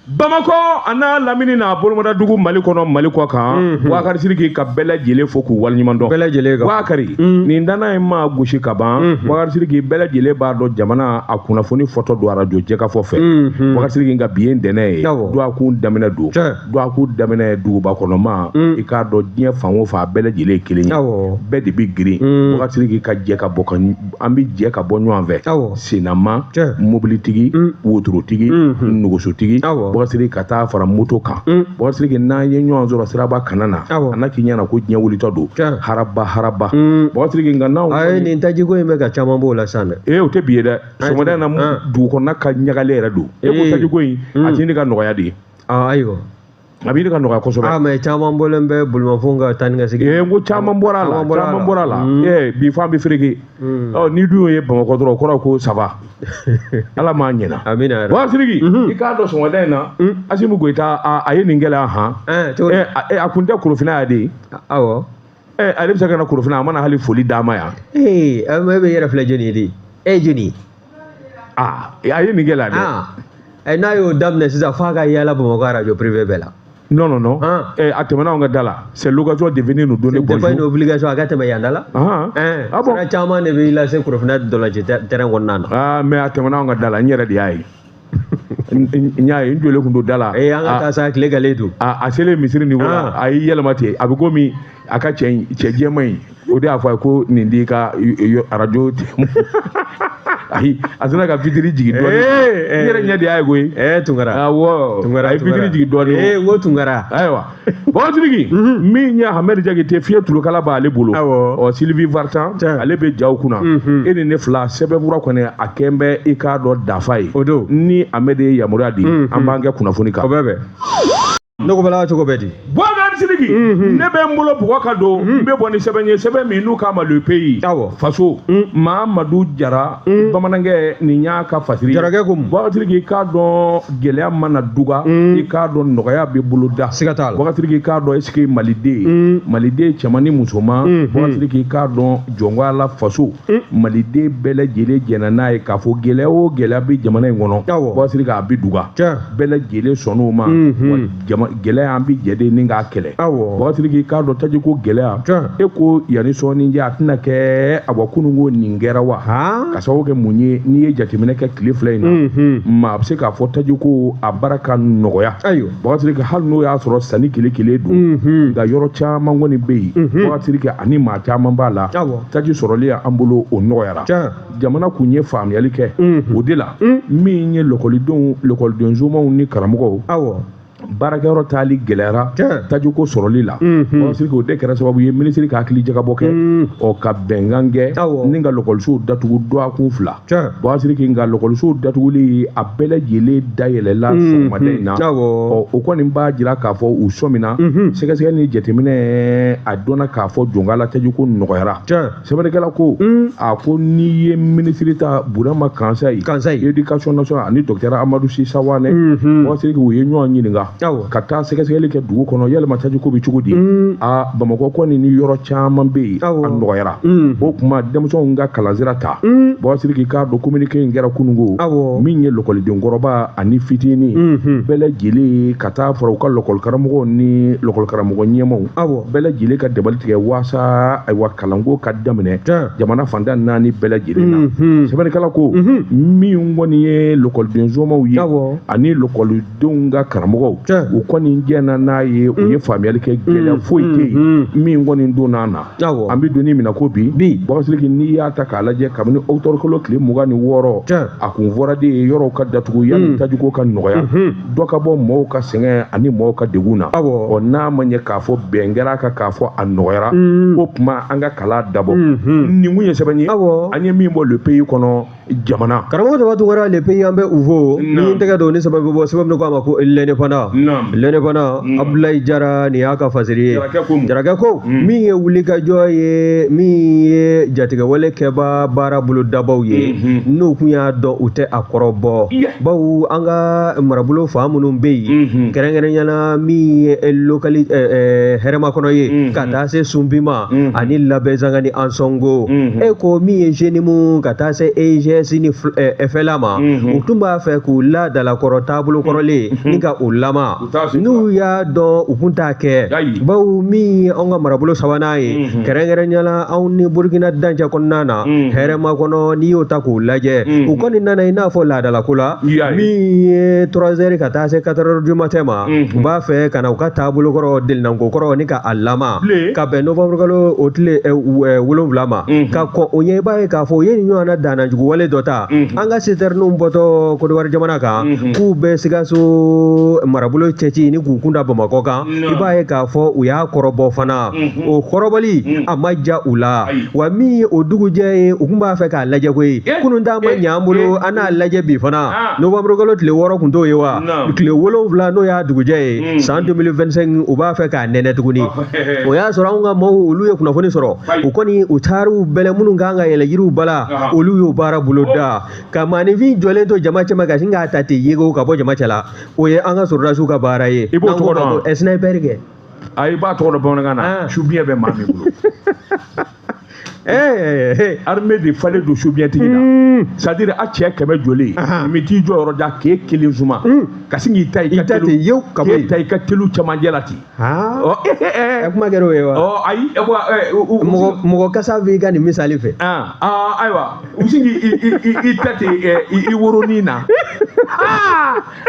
Bamakɔ a n'a lamini n'a bolodadugu Mali kɔnɔ Mali kɔ kan Bubakari Sidiki ka bɛɛ lajɛlen fo k'u waleɲuman dɔn bɛɛ lajɛlen kan Bubakari nin danna in maa gosi ka ban Bubakari Sidiki bɛɛ lajɛlen b'a dɔn jamana a kunnafoni fɔtɔ don arajo jɛkafɔ fɛ Bubakari Sidiki nka bi ye ntɛnɛn ye dɔgɔkun daminɛ don dɔgɔkun daminɛ duguba kɔnɔ maa i k'a dɔn diɲɛ fan o fan a bɛɛ lajɛlen ye kelen ye bɛɛ de bɛ girin Bubakari Sidiki ka jɛ ka bɔ an bɛ jɛ ka bɔ ɲɔgɔn fɛ sennama mobilitigi wotorotigi nɛgɛsotigi Bubakari Sidiki ka taa fara moto kan Bubakari Sidiki n'an ye ɲɔgɔn sɔrɔ siraba kana na a na k'i ɲɛna ko diɲɛ wulitɔ don haraba haraba Bubakari Sidiki nka n'anw ayi nin tajiko in bɛ ka caman b'o la sisan dɛ ee o tɛ bi ye dɛ sɔgɔmada in na dugu kɔnɔna ka ɲagalen yɛrɛ don e ko tajiko in a ti ɲini ka nɔgɔya de ye ayiwa a bɛ ɲini ka nɔgɔya kosɛbɛ. Ah mais caman bɔlen bɛ bolimafɛnw ka taa ni ka segin. Ee n ko caman bɔra a la caman bɔra a la ee bi fan bɛ fereke. Ɔ n'i dun y'o ye Bamakɔ dɔrɔn o kɔrɔ ko ça va ala m'a ɲɛna. Amina yɛrɛ. Bubakari Sidiki i k'a dɔn sɔgɔmada in na Asimi Goyita a ye nin gɛlɛya han. A kun tɛ Korofina yan de. Awɔ. Ale bɛ se ka na Korofina a ma na hali foli d'a ma yan. Ee e bɛ yɛrɛ filɛ jɔni ye de e ye jɔni ye. Aa a ye nin gɛlɛya dɛ. Ɛ n'a y'o daminɛ sisan f'a ka yaala Bamakɔ arajo privé bɛɛ la. Non non non. A tɛmɛna anw ka da la. C'est l'occasion de venir nous donner bonjour. C'est pas une obligation a ka tɛmɛ yan da la. Ah bon. Sira caman de bɛ lase Korofina ntolanci terrain kɔnɔna na. Ah mais a tɛmɛna anw ka da la n yɛrɛ de y'a ye. N y'a ye n jɔlen kun don da la. Ee an ka taa sa tile galen don. A selen misiri niveau la a y'i yɛlɛma ten a bɛ komi a ka cɛ cɛ jɛman in o de y'a fɔ a ye ko nin t'i ka arajo ayi a sina ka vitre jigin dɔɔnin n yɛrɛ ɲɛ de y'a ye koyi. Tunkara awɔ Tunkara a ye vitre jigin dɔɔnin. N ko Tunkara. Ayiwa Bubakari Sidiki min ye Hamɛdi Jakite fiɲɛ tulukala b'ale bolo. Awɔ ɔ Sylvie Vartan ale bɛ jaw kunna. E ni ne fila sɛbɛnfura kɔni a kɛn bɛ i k'a dɔn dafa ye. O don. Ni Hamɛdi ye yamaruya di an b'an kɛ kunnafoni kan. O bɛ bɛn. Ne ko bala cogo bɛ di. Bubakari Sidiki ne bɛ n bolo bugɔ ka don n bɛ bɔ ni sɛbɛn ye sɛbɛn min n'u k'a ma Le Pays. Awɔ. Faso. Mamadu Jara. Bamanankɛ nin y'a ka fasiri. Jarakɛ ko mun. Bubakari Sidiki i k'a dɔn gɛlɛya mana duga. I k'a dɔn nɔgɔya bɛ bolo da. Siga t'a la. Bubakari Sidiki i k'a dɔn est-ce que Maliden. Maliden cɛman ni musoman. Bubakari Sidiki i k'a dɔn jɔnko Ala faso. Maliden bɛɛ lajɛlen jɛnna n'a ye k'a fɔ gɛlɛya o gɛlɛya bɛ jamana in kɔnɔ. Awɔ. Bubakari Sidiki a bɛ duga. Bɛɛ lajɛlen sɔnn'o ma. Gɛlɛya an bɛ jɛ de ni k'a kɛlɛ. Awɔ. Bubakari Sidiki i k'a dɔn tajiko gɛlɛya. E ko yanni sɔɔni cɛ a tɛna kɛ awa kunun ko nin kɛra wa. Ka sababu kɛ mun ye n'i ye jateminɛ kɛ tile fila in na. Maa bɛ se k'a fɔ tajiko a baara ka nɔgɔya. Ayiwa. Bubakari Sidiki hali n'o y'a sɔrɔ sanni kelen kelen don. Nka yɔrɔ caman kɔni bɛ yen. Bubakari Sidiki ani maa caman b'a la. Awɔ. Taji sɔrɔli an bolo o nɔgɔyara. Jamana kun ye faamuyali kɛ. O de la. Min ye lɔkɔlidenw lɔkɔliden somaw ni karamɔgɔw. Awɔ. Baarakɛyɔrɔ taali gɛlɛyara tajiko sɔrɔli la. Bubakari Sidiki o de kɛra sababu ye minisiri ka hakili jagabɔ kɛ. Ɔ ka bɛnkan kɛ. Ni ka lɔkɔlisow datugu dɔgɔkun 2. Bubakari Sidiki nka lɔkɔlisow datuguli a bɛɛ lajɛlen dayɛlɛla sɔgɔmada in na. Ɔ o kɔni b'a jira k'a fɔ u sɔmina. Sɛgɛsɛgɛli ni jateminɛ a dɔnna k'a fɔ jɔnkala tajiko nɔgɔyara. Sɛbɛnnikɛla ko a ko n'i ye minisiri ta Burama Kansayi. Kansayi. Éducation nationale ani docteur Amadu Si Sawane. Bubakari Sidiki u ye ɲɔgɔn ɲininka. Ka taa sɛgɛsɛgɛli kɛ dugu kɔnɔ yalima tajiko bɛ cogo di. A Bamakɔ kɔni ni yɔrɔ caman bɛ yen a nɔgɔyara. O tuma denmisɛnw ka kalansira ta. Bubakari Sidiki k'a dɔn communiqué in kɛra kununko. Min ye lɔkɔlidenkɔrɔba ani fitinin. Bɛɛ lajɛlen ka taa fara u ka lɔkɔlikaramɔgɔw ni lɔkɔlikaramɔgɔ ɲɛmaaw. Bɛɛ lajɛlen ka dabali tigɛ waasa ayiwa kalanko ka daminɛ. Jamana fantan 4 bɛɛ lajɛlen na. Sɛbɛnnikɛla ko min kɔni ye lɔkɔliden somaw ye. Ani lɔkɔlidenw ka karamɔgɔw. U kɔni jɛnna n'a ye u ye faamuyali kɛ gɛlɛya foyi tɛ yen min kɔni donna an na. An bɛ don min na ko bi. Bubakari Sidiki n'i y'a ta k'a lajɛ kabini octobre kalo tile 26. A kun fɔra de ye yɔrɔw ka datugu yanni tajiko ka nɔgɔya. Dɔ ka bɔ mɔgɔw ka sɛgɛn ani mɔgɔw ka degun na. Ɔ n'a ma ɲɛ k'a fɔ bɛn kɛra a kan k'a fɔ a nɔgɔyara. O tuma an ka kalan dabɔ. Nin kun ye sɛbɛn ye. An ye min bɔ Le Pays kɔnɔ jamana. Karamɔgɔ Daba Tunkara Le Pays an bɛ u fo. Ni n tɛgɛ don ni sɛbɛn bɛ bɔ sɛbɛn min ko a ma ko l'Indépendant. L'Indépendant Abdoulaye Jara nin y'a ka fasiri ye. Jarakɛ ko min ye wulikajɔ ye, min ye jatigɛwale kɛba baara bolodabaw ye, n'u kun y'a dɔn u tɛ a kɔrɔbɔ, bawo an ka marabolo fan minnu bɛ yen, kɛrɛnkɛrɛnya la min ye lokali Hɛrɛmakɔnɔ ye ka taa se Sunpi ma ani Labɛnzanga ni Ansɔngo, e ko min ye JNIM ka taa se EIGS ni FLA ma, u tun b'a fɛ k'u laadalakɔrɔ taabolo kɔrɔlen ni ka u lama, n'u y'a dɔn u kun t'a kɛ, bawo min ye anw ka marabolo sabanan ye, kɛrɛnkɛrɛnya la anw ni Burukina dancɛ kɔnɔna na, Hɛrɛmakɔnɔ, n'i y'o ta k'o lajɛ, u kɔni nana i n'a fɔ laadalako la, min ye 3 heures ka taa se 4 heures du matin ma, u b'a fɛ ka na u ka taabolo kɔrɔ delinanko kɔrɔ ni ka a lama ka bɛn novembre kalo o tile 7 ma. Ka kɔn o ɲɛ, i b'a ye k'a fɔ u ye nin ɲɔgɔnna danna jugu wale dɔ ta, an ka sitɛriniw bɔtɔ Kodowari jamana kan k'u bɛ Sikaso marabolo cɛci ni k'u kun da Bamakɔ kan, i b'a ye k'a fɔ u y'a kɔrɔbɔ fana. O kɔrɔbɔli a ma ja u la. Wa min ye o dugujɛ ye, u kun b'a fɛ k'a lajɛ koyi, kunun ta ma ɲɛ an bolo, an n'a lajɛ bi fana. Novembre kalo tile 6 kun t'o ye wa, tile 7 n'o y'a dugujɛ ye san 2025, u b'a fɛ k'a nɛnɛ tuguni. O y'a sɔrɔ anw ka maaw olu ye kunnafoni sɔrɔ, u kɔni u taar'u bɛlɛ minnu kan ka yɛlɛ yiriw bala, olu y'o baara boloda ka maaninfin jɔlen to jama cɛma ka sin k'a ta ten yego ka bɔ jama cɛ la. O ye an ka sɔrɔdasiw ka baara ye. I b'o tɔgɔ dɔn? Sniper kɛ. Ayi, i b'a tɔgɔ dɔn bamanankan na, subiɲɛ bɛ maa min bolo. Armée de falen don subiɲɛtigi la, c'est à dire a cɛ 100 joli i t'i jɔ yɔrɔ da k'e kelen suma ka sin k'i ta i ka telu ka bɔ ta i ka telu cɛmancɛ la ten. Kuma kɛra o ye wa? Ayi, mɔgɔ kasa b'i ka nin misali fɛ. Ayiwa, u sin k'i ta ten i woronin na.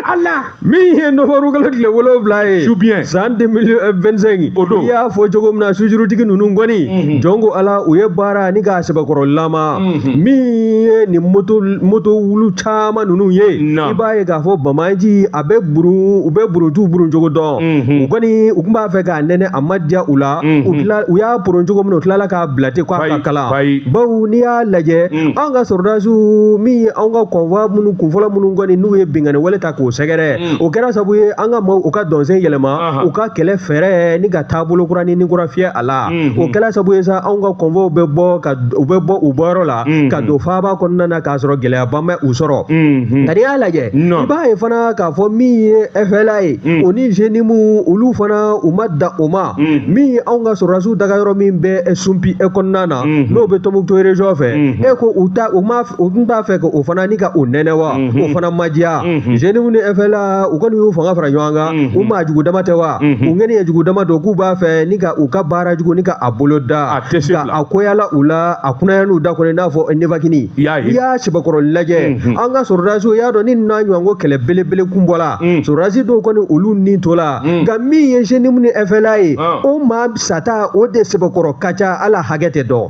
Ala min ye novembre kalo tile 7 ye subiɲɛ san 2025, o don i y'a fɔ cogo min na, sujurutigi ninnu kɔni jɔn ko Ala, u ye baara ni k'a sɛbɛkɔrɔ lama. Min ye nin moto wulu caman ninnu ye, i b'a ye k'a fɔ bamaji a bɛ burun, u bɛ burutu burun cogo dɔn. U kɔni u tun b'a fɛ k'a nɛnɛ, a ma diya u la. U y'a poron cogo min na, u tilala k'a bila ten k'a ka kalan. Bawo n'i y'a lajɛ, an ka sɔrɔdasiw min ye anw ka convoi minnu kunfɔlɔ minnu kɔni n'u ye binkanni wale ta k'o sɛgɛrɛ, o kɛra sababu ye an ka maaw u ka dɔnsen yɛlɛma, u ka kɛlɛ fɛɛrɛ ni ka taabolo kura ni kura fiyɛ a la. O kɛra sababu ye sa, anw ka convoi bɛ bɔ ka u bɛ bɔ u bɔyɔrɔ la ka don faaba kɔnɔna na k'a sɔrɔ gɛlɛyaba ma u sɔrɔ. Nka n'i y'a lajɛ, i b'a ye fana k'a fɔ min ye FLA ye, o ni JNIM, olu fana u ma dan o ma. Min ye anw ka sɔrɔdasiw daga yɔrɔ min bɛ Sunpi e kɔnɔna na, n'o bɛ Tɔnbukutu région fɛ, e ko u ta u ma u tun b'a fɛ k'o fana ni ka o nɛnɛ wa, o fana ma diya. JNIM ni FLA u kɔni y'u fanga fara ɲɔgɔn kan, u maa jugu dama tɛ wa, u ŋaniya jugu dama don k'u b'a fɛ ni ka u ka baara jugu ni ka a bolo da, ka a koyala u la, a kunnaya n'u da kɔnɔ i n'a fɔ nevakini. I y'a sɛbɛkɔrɔ lajɛ, an ka sɔrɔdasiw y'a dɔn ni n'a ɲɔgɔn ko kɛlɛ belebele kun bɔla, sɔrɔdasi dɔw kɔni olu ni to la. Nka min ye JNIM ni FLA ye, o maa sata o de sɛbɛkɔrɔ ka ca, ala hakɛ tɛ dɔn.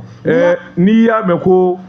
N'i y'a mɛn ko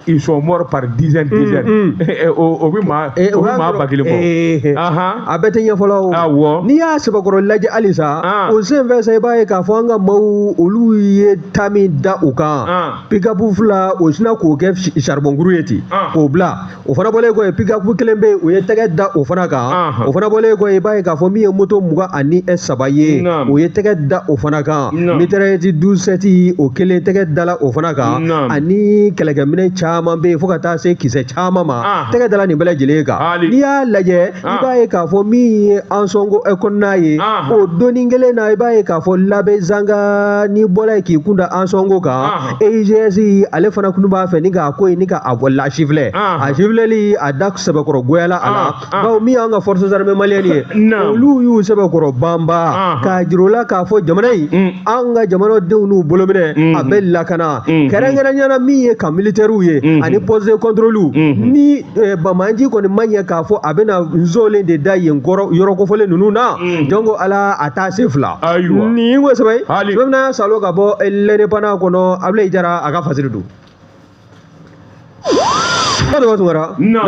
ils sont morts par dizaines, dizaines. O bɛ maa ba kelen bɔ. A bɛɛ tɛ ɲɛfɔlɔ o. Awɔ. N'i y'a sɛbɛkɔrɔ lajɛ halisa, o senfɛ sa, i b'a ye k'a fɔ an ka maaw olu ye ta min da u kan, pick-up 2 o sinna k'o kɛ charbon-kuru ye ten k'o bila. O fana bɔlen kɔ yen, pick-up kelen bɛ yen, u ye tɛgɛ da o fana kan. O fana bɔlen kɔ yen, i b'a ye k'a fɔ min ye moto 23 ye, o ye tɛgɛ da o fana kan. Mitraillette 12-7 o kelen tɛgɛ dala o fana kan, ani kɛlɛkɛminɛ caman bɛ yen fo ka taa se kisɛ caman ma, tɛgɛ dala nin bɛɛ lajɛlen kan. N'i y'a lajɛ, i b'a ye k'a fɔ min ye Ansɔngo kɔnɔna ye, o donni kelen na, i b'a ye k'a fɔ Labɛnzanga n'i bɔra yen k'i kun da Ansɔngo kan, EIGS ale fana kun b'a fɛ ni k'a ko ye ni ka a bɔ la sifilɛ, a sifilɛli a da sɛbɛkɔrɔ goyala a la. Bawo min y'an ka forces armées maliennes ye, olu y'u sɛbɛkɔrɔ banba k'a jira u la k'a fɔ jamana in, an ka jamanadenw n'u bolo minɛ a bɛ lakana, kɛrɛnkɛrɛnnenya la min ye ka militaires ye ani poste de contrôle. Ni bamaji kɔni ma ɲɛ k'a fɔ a bɛna nzolen de da yen kɔrɔ yɔrɔ kofɔlen ninnu na, donc ala a t'a se fila. Nin ko sɛbɛn sɛbɛn salo ka bɔ l'Indépendant kɔnɔ, Abulayi Jara a ka fasiri don. Ne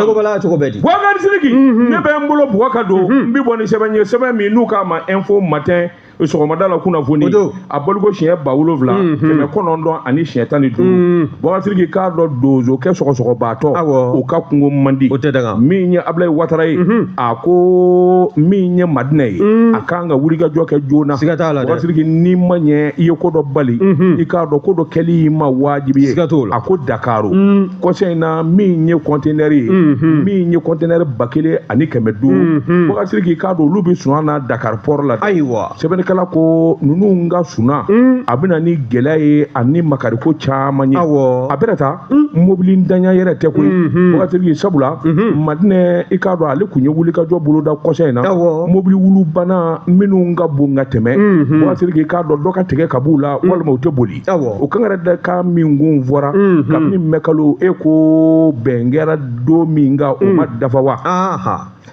ko bala cogo bɛɛ di. Boubacar Sidiki, ne bɛ n bolo bugɔ ka don, n bɛ bɔ ni sɛbɛn ye, sɛbɛn min n'u k'a ma Info Matin. Sɔgɔmada la kunnafoni a bɔliko siɲɛ 7915. Bubakari Sidiki k'a dɔn donsokɛ sɔgɔsɔgɔbaatɔ o ka kungo man di. Min ye Abulayi Watara ye, a ko min ye Madinɛ ye, a kan ka wulikajɔ kɛ joona. Bubakari Sidiki, n'i ma ɲɛ i ye ko dɔ bali, i k'a dɔn ko dɔ kɛli i ma wajibi ye. A ko Dakaro kɔsa in na, min ye kɔntenɛri ye, min ye kɔntenɛri 1500, Bubakari Sidiki k'a dɔn olu bɛ sunan na Dakar port la. Ayiwa. Sɛbɛnnikɛla ko ninnu ka sunan a bɛ na ni gɛlɛya ye ani makariko caman ye. A bɛna taa mobili ntanya yɛrɛ tɛ koyi, Bubakari Sidiki, sabula Madinɛ, i k'a dɔn ale kun ye wulikajɔ boloda kɔsa in na, mobili wulubana minnu ka bon ka tɛmɛ, Bubakari Sidiki k'a dɔn dɔ ka tigɛ ka b'u la walima u tɛ boli. O kankari kan min kun fɔra kabini mɛkalo, e ko bɛn kɛra don min kan, o ma dafa wa?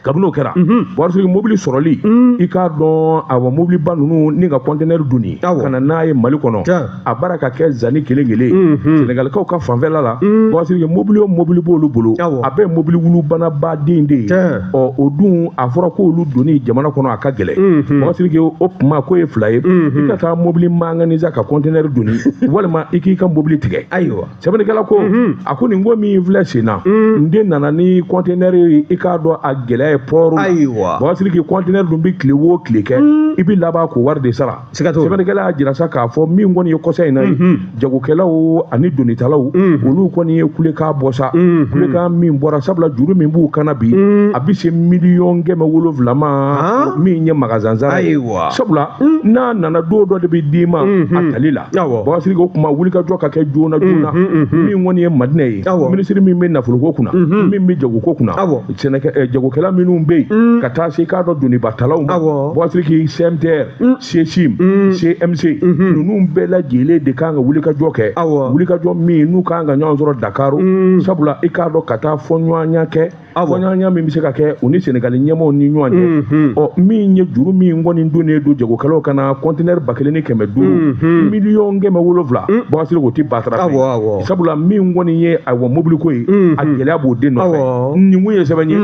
Kabini o kɛra, Bubakari Sidiki, mobili sɔrɔli, i k'a dɔn awa mobiliba ninnu ni ka kɔntenɛri doni ka na n'a ye Mali kɔnɔ, a baara ka kɛ zani kelen kelen. Senegalikaw ka fanfɛla la, Bubakari Sidiki, mobili o mobili b'olu bolo, a bɛɛ ye mobili wulubanaba den de ye. Ɔ o dun, a fɔra k'olu doni jamana kɔnɔ a ka gɛlɛn. Bubakari Sidiki, o kuma k'o ye fila ye: i ka taa mobili manganiza ka kɔntenɛri doni, walima i k'i ka mobili tigɛ. Ayiwa. Sɛbɛnnikɛla ko, a ko nin ko min filɛ sen na, n den nana ni kɔntenɛri ye, i k'a dɔn a gɛlɛya ye port la. Ayiwa. Bubakari Sidiki, kɔntenɛri dun bɛ tile o tile kɛ, i bɛ laban k'o wari de sara. Sɛbɛnnikɛla y'a jira sa k'a fɔ min kɔni ye kɔsa in na ye, jagokɛlaw ani donitalaw, olu kɔni ye kulekan bɔ sa. Kulekan min bɔra, sabula juru min b'u kan na bi, a bɛ se 700,000 ma, min ye magasin sara ye. Sabula n'a nana, don dɔ de bɛ d'i ma a tali la. Bubakari Sidiki, o kuma wulikajɔ ka kɛ joona joona. Min kɔni ye Madinɛ ye, minisiri min bɛ nafoloko kunna, min bɛ jagoko kunna, sɛnɛkɛ jagokɛla minnu bɛ yen, ka taa se i k'a dɔn donibatalaw ma, Bubakari Sidiki, CMTR, CSIM, CMC, ninnu bɛɛ lajɛlen de kan ka wulikajɔ kɛ, wulikajɔ min n'u kan ka ɲɔgɔn sɔrɔ Dakaro, sabula i k'a dɔn ka taa fɔɲɔgɔnya kɛ, fɔɲɔgɔnya min bɛ se ka kɛ u ni Senegali ɲɛmaaw ni ɲɔgɔn cɛ. Ɔ min ye juru min kɔni donnen don jagokɛlaw ka na, kɔntenɛri 1500, 700,000, Bubakari Sidiki, o tɛ batara fɛ, sabula min kɔni ye ayiwa mobiliko ye, a gɛlɛya b'o den nɔfɛ. Nin kun ye sɛbɛn ye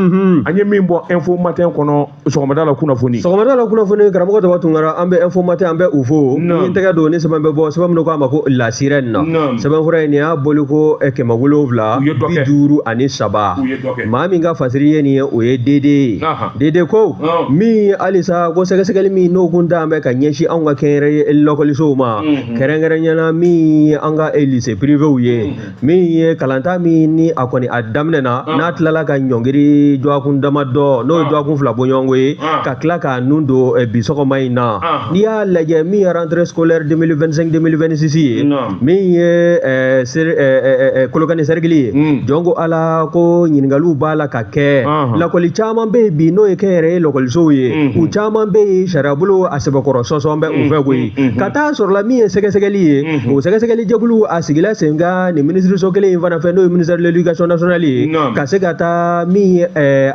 an ye min bɔ Info Matin kɔnɔ sɔgɔmada la kunnafoni. Sɔgɔmada la kunnafoni, karamɔgɔ Daba Tunkara, an bɛ Info Matin, an bɛ u fo. Ni n tɛgɛ don ni sɛbɛn bɛ bɔ, sɛbɛn min ko a ma ko La Sirène, sɛbɛnfura in nin y'a bɔli ko 753. Maa min ka fasiri ye nin ye, o ye Dede ye. Dede ko min halisa ko sɛgɛsɛgɛli min n'o kun t'an bɛ ka ɲɛsin anw ka kɛnyɛrɛye lakɔlisow ma, kɛrɛnkɛrɛnnenya min ye an ka lycée privéw ye, min ye kalanta min ni a kɔni a daminɛna, n'a tilala ka ɲɔngiri dɔgɔkun damadɔ, n'o ye dɔgɔkun 2 bɔɲɔgɔnko ye, ka tila k'a nun don bi sɔgɔma in na. N'i y'a lajɛ, min ye rentrée scolaire 2025 2026 ye, min ye Kolokani cercle ye, jɔn ko Ala ko ɲininkaliw b'a la ka kɛ. Lakɔli caman bɛ yen bi, n'o ye kɛnyɛrɛye lakɔlisow ye, u caman bɛ yen, sariyabolo a sɛbɛkɔrɔ sɔsɔ bɛ u fɛ koyi. Ka taa sɔrɔ la min ye sɛgɛsɛgɛli ye, o sɛgɛsɛgɛli jɛkulu a sigila sen kan nin minisiriso kelen in fana fɛ, n'o ye ministère de l'éducation nationale ye, ka se ka taa min ye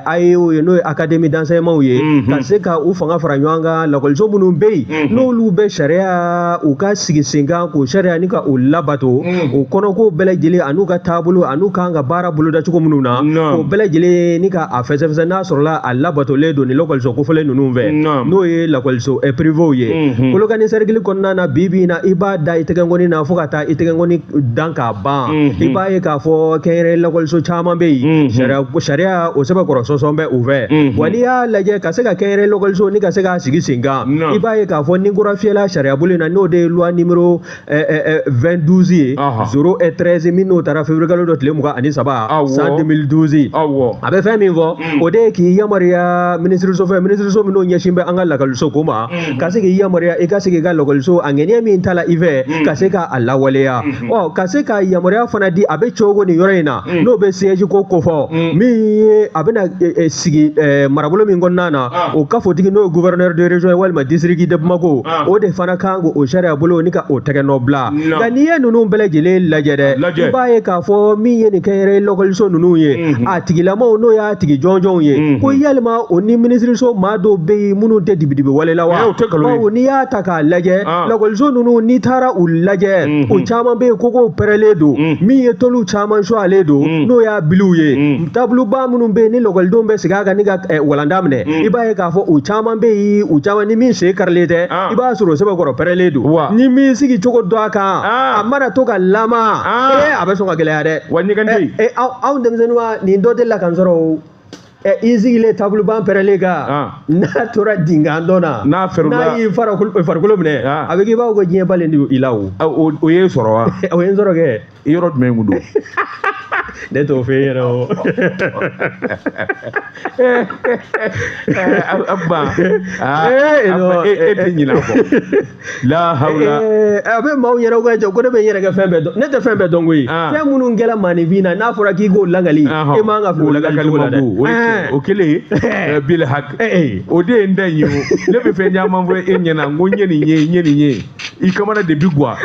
AEO ye, n'o ye académie d'enseignement ye, ka se ka u fanga fara ɲɔgɔn kan, lakɔliso minnu bɛ yen n'olu bɛ sariya u ka sigi sen kan k'o sariya ni ka o labato, o kɔnɔko bɛɛ lajɛlen an'u ka taabolo an'u kan ka baara boloda cogo minnu na, o bɛɛ lajɛlen ni ka a fɛsɛfɛsɛ n'a sɔrɔla a labatolen don nin lakɔliso kofɔlen ninnu fɛ, n'o ye lakɔliso privéw ye. Kolokani cercle kɔnɔna na, bi bi in na, i b'a da i tɛgɛnkɔni na fo ka taa i tɛgɛnkɔni dan k'a ban, i b'a ye k'a fɔ kɛnyɛrɛye lakɔliso caman bɛ yen, sariya o sɛbɛkɔrɔ sɔsɔ bɛ u fɛ. Wa n'i y'a lajɛ ka se ka kɛnyɛrɛye lakɔliso ni ka se k'a sigi sen kan, i b'a ye k'a fɔ ni kura fiyɛla sariya bolo in na, n'o de ye loi numéro 2012 ye, 0 et 13, min n'o taara février kalo dɔ tile 23 san 2012. A bɛ fɛn min fɔ, o de ye k'i yamaruya minisiriso fɛ, minisiriso min n'o ɲɛsin bɛ an ka lakɔliso ko ma, ka se k'i yamaruya i ka se k'i ka lakɔliso a ŋaniya min ta la i fɛ, ka se k'a lawaleya. Ɔ ka se ka yamaruya fana di, a bɛ cogo nin yɔrɔ in na, n'o bɛ siège ko kofɔ, min ye a bɛna sigi marabolo min kɔnɔna na, o kafotigi n'o ye gouverneur de région ye walima district de Bamako, o de fana kan k'o sariya bolo ni ka o tɛgɛ nɔ bila. Nka n'i ye ninnu bɛɛ lajɛlen lajɛ dɛ, i b'a ye k'a fɔ min ye nin kɛnyɛrɛye lakɔliso ninnu ye, a tigilamaw n'o y'a tigi jɔnjɔnw ye, ko yalima o ni minisiriso maa dɔw bɛ yen minnu tɛ dibidibi wale la wa? Bawo n'i y'a ta k'a lajɛ, lakɔliso ninnu n'i taara u lajɛ, o caman bɛ yen kogow pɛrɛlen don, min ye tɔliw caman sualen don, n'o y'a biliw ye, tabuluba minnu bɛ yen ni lakɔlidenw bɛ sigi sigi a kan ni ka walanda minɛ, i b'a ye k'a fɔ u caman bɛ yen, u caman ni min sen karilen tɛ, i b'a sɔrɔ o sɛbɛkɔrɔ pɛrɛlen don. Ni min sigi cogo dɔn a kan, a mana to ka lama, a bɛ sɔn ka gɛlɛya dɛ. Wa ɲɛgɛn tɛ yen. Anw denmisɛnninw ma nin dɔ delila ka n sɔrɔ o. I sigilen tabuluban pɛrɛlen kan, n'a tora dingan dɔ na, n'a fɛrɛla, n'a y'i farikolo minɛ, a bɛ k'i b'a fɔ ko diɲɛ balen don i la o. O y'e sɔrɔ wa? O ye n sɔrɔ kɛ. Yɔrɔ jumɛn kun don? Ne t'o f'e ɲɛna o. Abba, e tɛ ɲinɛ a kɔ. La hawla. A bɛ maaw yɛrɛ ka jɔ ko ne bɛ n yɛrɛ kɛ fɛn bɛɛ dɔn. Ne tɛ fɛn bɛɛ dɔn koyi. Fɛn minnu kɛra maaninfin na, n'a fɔra k'i k'o lakali, e man ka fili o lakali cogo la dɛ. O kelen bil hak. O de ye n da in ye o. Ne bɛ fɛn caman fɔ e ɲɛna, n ko n ye nin ye, n ye nin ye. I kamana de bi guwa.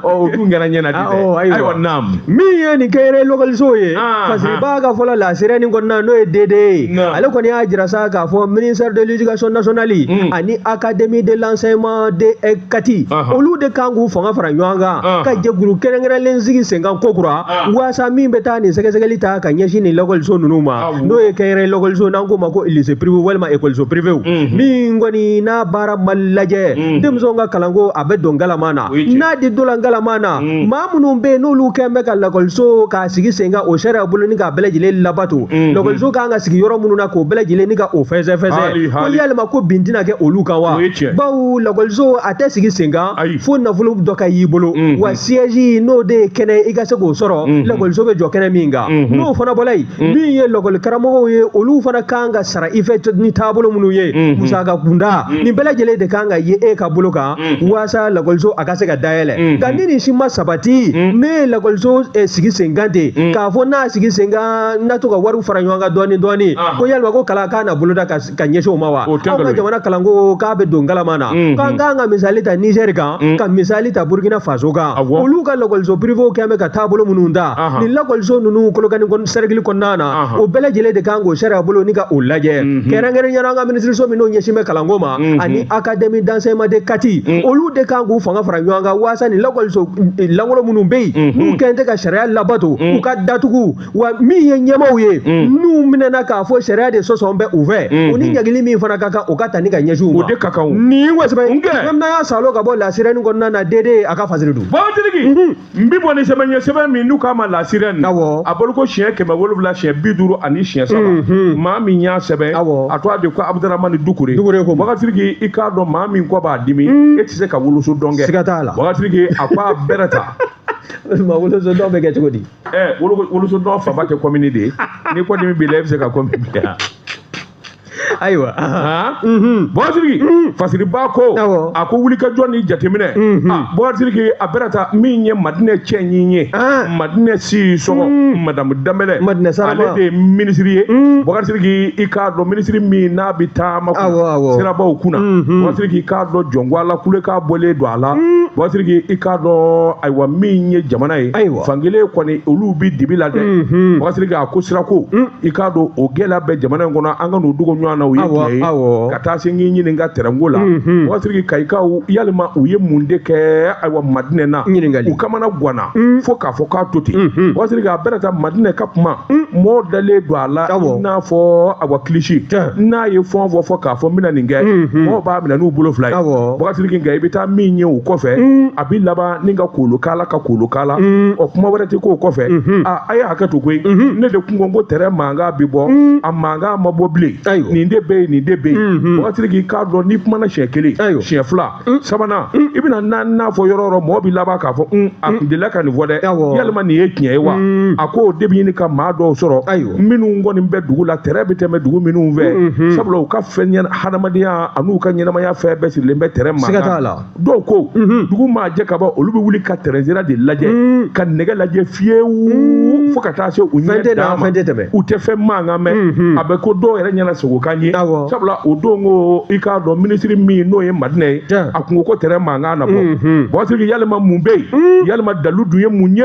Ɔ o dun kɛra ɲɛna de dɛ. Ayiwa naam. Min ye nin kɛyɛrɛ lɔkɔlisow ye, Fasiriba ka fɔlɔ La Sirène kɔnɔna n'o ye DD ye, ale kɔni y'a jira sa k'a fɔ ministère de l'éducation nationale ani académie de l'enseignement de Kati, olu de kan k'u fanga fara ɲɔgɔn kan ka jɛkulu kɛrɛnkɛrɛnlen sigi sen kan kokura, waasa min bɛ taa nin sɛgɛsɛgɛli ta ka ɲɛsin nin lɔkɔliso ninnu ma, n'o ye kɛyɛrɛ lɔkɔliso n'an k'o ma ko lycée privé walima école privé, min kɔni n'a baara ma lajɛ, denmisɛnw ka kalanko a bɛ don galama na. N'a di don galama na, maa minnu bɛ yen n'olu kɛn bɛ ka lakɔliso k'a sigi sen kan o sariya bolo ni k'a bɛɛ lajɛlen labato, lakɔliso kan ka sigi yɔrɔ minnu na k'o bɛɛ lajɛlen ni ka o fɛnsɛ-fɛnsɛ, ko yalima ko bin tɛna kɛ olu kan wa? Bawo lakɔliso a tɛ sigi sen kan fo nafolo dɔ ka y'i bolo, wa siège n'o de ye kɛnɛ i ka se k'o sɔrɔ lakɔliso bɛ jɔ kɛnɛ min kan. N'o fana bɔra yen, min ye lakɔli karamɔgɔw ye, olu fana kan ka sara i fɛ ni taabolo minnu ye, musaka kunda nin bɛɛ lajɛlen de kan ka ye e ka bolo kan waasa lakɔliso a ka se ka dayɛlɛ. Nka ni nin si ma sabati, ne ye lakɔliso sigi sen kan ten k'a fɔ n'a sigi sen kan n'a to ka wariw fara ɲɔgɔn kan dɔɔni dɔɔni, ko yalima ko kalan k'a na boloda ka ɲɛsin o ma wa? Anw ka jamana kalanko k'a bɛ don galama na. K'an kan ka misali ta Niger kan, ka misali ta Burkina Faso kan, olu ka lakɔliso privéw kɛn bɛ ka taabolo minnu ta, nin lakɔliso ninnu Kolokani cercle kɔnɔna na, o bɛɛ lajɛlen de kan k'o sariya bolo ni ka o lajɛ. Kɛrɛnkɛrɛnnenya la an ka minisiriso min n'o ɲɛsin bɛ kalanko ma ani académie d'enseignement de Kati, olu de kan k'u fanga fara ɲɔgɔn kan waasa nin lakɔliso lankolon minnu bɛ yen n'u kɛn tɛ ka sariya labato, u ka datugu. Wa min ye ɲɛmaaw ye n'u minɛna k'a fɔ sariya de sɔsɔ bɛ u fɛ, u ni ɲangili min fana ka kan o ka ta ni ka ɲɛsin u ma. O de ka kan o. Nin wa sɛbɛn fɛn n'a y'a salo ka bɔ La Sirène kɔnɔna na, DD a ka fasiri don. Babatigi, n bi bɔ ni sɛbɛn ye, sɛbɛn min n'u k'a ma La Sirène. A bolo ko siɲɛ 753 ani siɲɛ 3. Maa min y'a sɛbɛn, a tɔgɔ de ko Abudramani Dukure. Dukure ko. Bagatigi, i k'a dɔn maa min kɔ b'a dimi, e tɛ se ka woloso dɔn kɛ. Siga t'a la. Bagatigi, a ko a bɛrɛ ta. Ma woloso dɔn bɛ kɛ cogo di? Woloso dɔn fanba tɛ kɔmini de ye. Ni kɔdimi b'i la, e bɛ se ka kɔmi bila. Ayiwa. Bɔsiriki, Fasiriba ko, a ko wulikajɔ ni jateminɛ. Bɔsiriki, a bɛrɛ ta min ye Madinɛ cɛ ɲin ye, Madinɛ si sɔgɔ, Madamu Danbɛlɛ, ale de ye minisiri ye. Bɔsiriki, i k'a dɔn minisiri min n'a bɛ taama sirabaw kunna. Bɔsiriki, i k'a dɔn jɔnko a la, kule k'a bɔlen don a la. Bɔsiriki, i k'a dɔn ayiwa min ye jamana ye, fankelen kɔni olu bɛ dibi la dɛ. Bɔsiriki, a ko sirako, i k'a dɔn o gɛlɛya bɛ jamana in kɔnɔ, an ka n'o dogo ɲɔgɔn na. O ye tiɲɛ ye. Ka taa se n k'i ɲininka tɛrɛnko la. Bɔsiriki, Kayikaw yalima u ye mun de kɛ ayiwa Madinɛ na? U kamana ganna fo k'a fɔ k'a to ten. Bɔsiriki, a bɛrɛ ta Madinɛ ka kuma, mɔɔ dalen don a la i n'a fɔ ayiwa kilisi. N'a ye fɛn o fɛn fɔ k'a fɔ n bɛna nin kɛ, mɔgɔw b'a minɛ n'u bolo fila ye. Bɔsiriki, nka i bɛ taa min ye o kɔfɛ, a bɛ laban ni ka kolo kala ka kolo kala. Ɔ kuma wɛrɛ tɛ k'o kɔfɛ. A ye hakɛ to koyi, ne de kun ko ko tɛrɛ mankan bɛ bɔ, a mankan ma bɔ bilen. Nin de bɛ yen, nin de bɛ yen. Bɔsiriki, k'a dɔn n'i kumana siɲɛ kelen, siɲɛ fila, sabanan, i bɛna naaninan fɔ yɔrɔ o yɔrɔ, mɔgɔ bɛ laban k'a fɔ a kun delila ka nin fɔ dɛ, yalima nin ye tiɲɛ ye wa? A ko o de bɛ ɲini ka maa dɔw sɔrɔ minnu kɔni bɛ dugu la, tɛrɛ bɛ tɛmɛ dugu minnu fɛ, sabula u ka fɛn hadamadenya an'u ka ɲɛnamaya fɛn bɛɛ sirilen bɛ tɛrɛ ma. Siga t'a la. Dɔw ko dugu maa jɛ ka ban, olu bɛ wuli ka tɛrɛn sira de lajɛ, ka nɛgɛ lajɛ fiyewu fo ka taa se u ɲɛ d'a ma. U tɛ fɛn mankan mɛn, a bɛ ko dɔw yɛrɛ ɲɛna sogo kan ye. Sabula o don ko i k'a dɔn minisiri min n'o ye Madinɛ ye, a kun ko tɛrɛ mankan na bɔ. Bɔsiriki, yalima mun bɛ yen? Yalima dalu dun ye mun ye?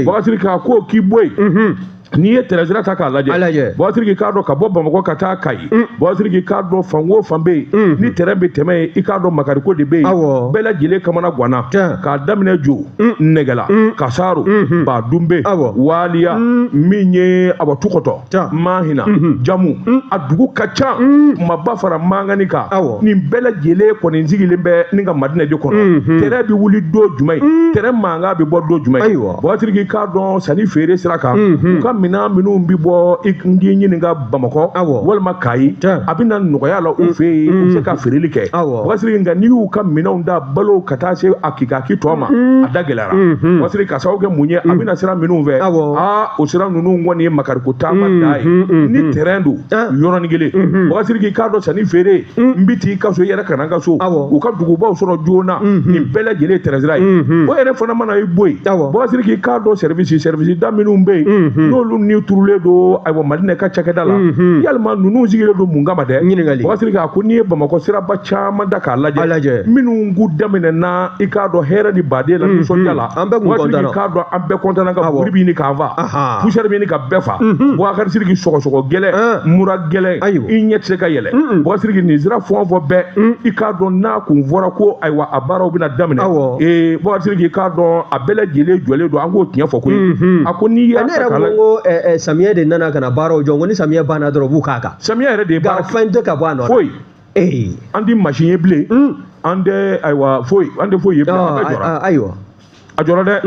Bɔsiriki, a ko k'i bɔ yen. N'i ye tɛrɛsira ta k'a lajɛ, Bubakari Sidiki k'a dɔn ka bɔ Bamakɔ ka taa Kayi, Bubakari Sidiki k'a dɔn fan o fan bɛ yen ni tɛrɛn bɛ tɛmɛ yen, i k'a dɔn makariko de bɛ yen, bɛɛ lajɛlen kamana ganna, k'a daminɛ Jo, Nɛgɛla, Kasaro, Badunbe, Waliya, min ye awa Tukɔtɔ, Mahina, Jamu, a dugu ka ca, kumaba fara Mangani kan, nin bɛɛ lajɛlen kɔni sigilen bɛ ni ka Madinɛ de kɔnɔ. Tɛrɛn bɛ wuli don jumɛn, tɛrɛn mankan bɛ bɔ don jumɛn, Bubakari Sidiki k'a dɔn sanni feere sira kan, u ka minɛn minnu bɛ bɔ i k'i ɲininka Bamakɔ walima Kayi, a bɛ na nɔgɔya la u fɛ yen, u bɛ se ka feereli kɛ. Bubakari Sidiki, nka n'i y'u ka minɛnw da balo ka taa se a kikaki tɔ ma, a da gɛlɛyara. Bubakari Sidiki, ka sababu kɛ mun ye, a bɛ na sira minnu fɛ, aa o sira ninnu kɔni ye makariko taama da ye. Ni tɛrɛn don yɔrɔnin kelen, Bubakari Sidiki k'a dɔn sanni feere, n bɛ t'i ka so, i yɛrɛ ka na n ka so, u ka dugubaw sɔrɔ joona, nin bɛɛ lajɛlen ye tɛrɛnsira ye. O yɛrɛ fana mana i bɔ yen, Bubakari Sidiki k'a dɔn service da minnu bɛ yen, n'olu ni turulen don ayiwa Madinɛ ka cakɛda la, yalima ninnu sigilen don mun kama dɛ? Ɲininkali. Bubakari Sidiki a ko n'i ye Bamakɔ siraba caman da k'a lajɛ, minnu k'u daminɛna i k'a dɔn hɛrɛ ni baden la, nisɔndiya la, an bɛɛ kun kɔntanna, k'a dɔn an bɛɛ kɔntanna, ka buguri bɛ ɲini k'an fa, poussière bɛ ɲini ka bɛɛ fa. Bubakari Sidiki, sɔgɔsɔgɔ gɛlɛn, mura gɛlɛn, i ɲɛ tɛ se ka yɛlɛ. Bubakari Sidiki, nin sira fɛn o fɛn bɛɛ, i k'a dɔn n'a kun fɔra ko ayiwa a baaraw bɛna daminɛ, Bubakari Sidiki k'a dɔn a bɛɛ lajɛlen jɔlen don, an k'o tiɲɛ fɔ koyi. A ko n'i y'a ta k'a lajɛ, ko samiyɛ de nana ka na baaraw jɔ, ko ni samiyɛ banna dɔrɔn u b'u k'a kan. Samiyɛ yɛrɛ de ye baara, fɛn tɛ ka bɔ a nɔ na foyi. An tɛ mansin ye bilen, an tɛ ayiwa foyi, an tɛ foyi ye bilen, a bɛɛ jɔra. Ayiwa, a jɔra dɛ.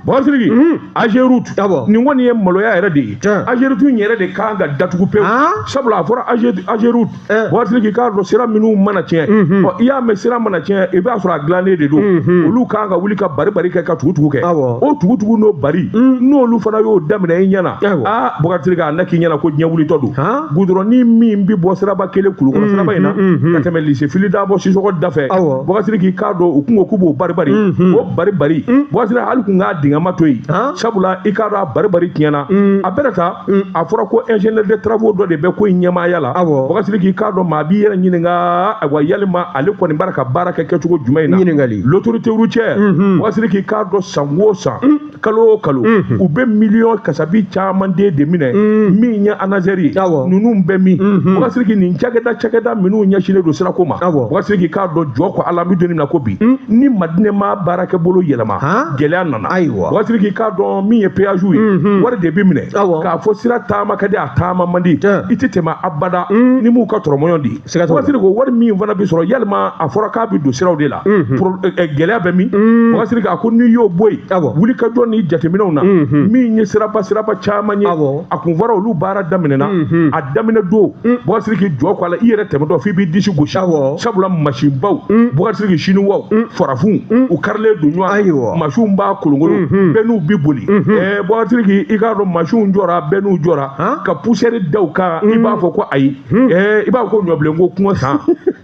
Bubakari Sidiki, AGEROUTE, nin kɔni ye maloya yɛrɛ de ye. AGEROUTE in yɛrɛ de kan ka datugu pewu, sabula a fɔra AGEROUTE, Bubakari Sidiki k'a dɔn sira minnu mana tiɲɛ, ɔ i y'a mɛn sira mana tiɲɛ, i b'a sɔrɔ a dilannen de don, olu kan ka wuli ka bari bari kɛ, ka tugutugu kɛ, o tugutugu n'o bari, n'olu fana y'o daminɛ i ɲɛna, aa Bubakari Sidiki, a na k'i ɲɛna ko diɲɛ wulitɔ don. Gudɔrɔnni min bɛ bɔ siraba kelen Kulukɔrɔ siraba in na ka tɛmɛ lycée Fily Dabo Sisɔkɔ da fɛ, Bubakari Sidiki k'a dɔn u kun ko k'u b'o bari bari, o bari bari, Bubakari Sidiki hali kun k'a dingɛma to yen, sabula i k'a dɔn a bari bari tiɲɛna. A bɛɛ ta, a fɔra ko ingénieur de travaux dɔ de bɛ ko in ɲɛmaaya la. Bubakari Sidiki k'a dɔn maa b'i yɛrɛ ɲininka, ayiwa yalima ale kɔni b'a ka baara kɛ kɛcogo jumɛn in na. Ɲininkali. L'autorité routière, Bubakari Sidiki k'a dɔn san o san, kalo o kalo, u bɛ miliyɔn kasabi caman den de minɛ, min ye ANASER ye, ninnu bɛ min. Bubakari Sidiki, nin cakɛda minnu ɲɛsinnen don sirako ma, Bubakari Sidiki k'a dɔn jɔ ko Ala, an bɛ don min na ko bi, ni Madinɛ ma baarakɛ bolo yɛlɛma, gɛlɛya nana. Bubakari Sidiki k'a dɔn min ye péage ye, wari de bɛ minɛ, k'a fɔ sira taama ka di, a taama man di, i tɛ tɛmɛ abada ni m'u ka tɔrɔmɔɲɔ di. Bubakari Sidiki, wari min fana bɛ sɔrɔ, yalima a fɔra k'a bɛ don siraw de la, gɛlɛya bɛ min? Bubakari Sidiki a ko n'i y'o bɔ yen, wulikajɔ ni jateminɛw na, min ye siraba caman ye, a kun fɔra olu baara daminɛna, a daminɛ don, Bubakari Sidiki jɔ ko a la, i yɛrɛ tɛmɛtɔ f'i b'i disi gosi, sabula masinbaw, Bubakari Sidiki, siniwaw, farafinw, u karilen don ɲɔgɔn na, masinw b'a kolonkolon, bɛɛ n'u bi boli. Bubakari Sidiki, i k'a dɔn masinw jɔra, bɛɛ n'u jɔra ka poussière da u kan, i b'a fɔ ko ayi, i b'a fɔ ko ɲɔbilen ko kungo san.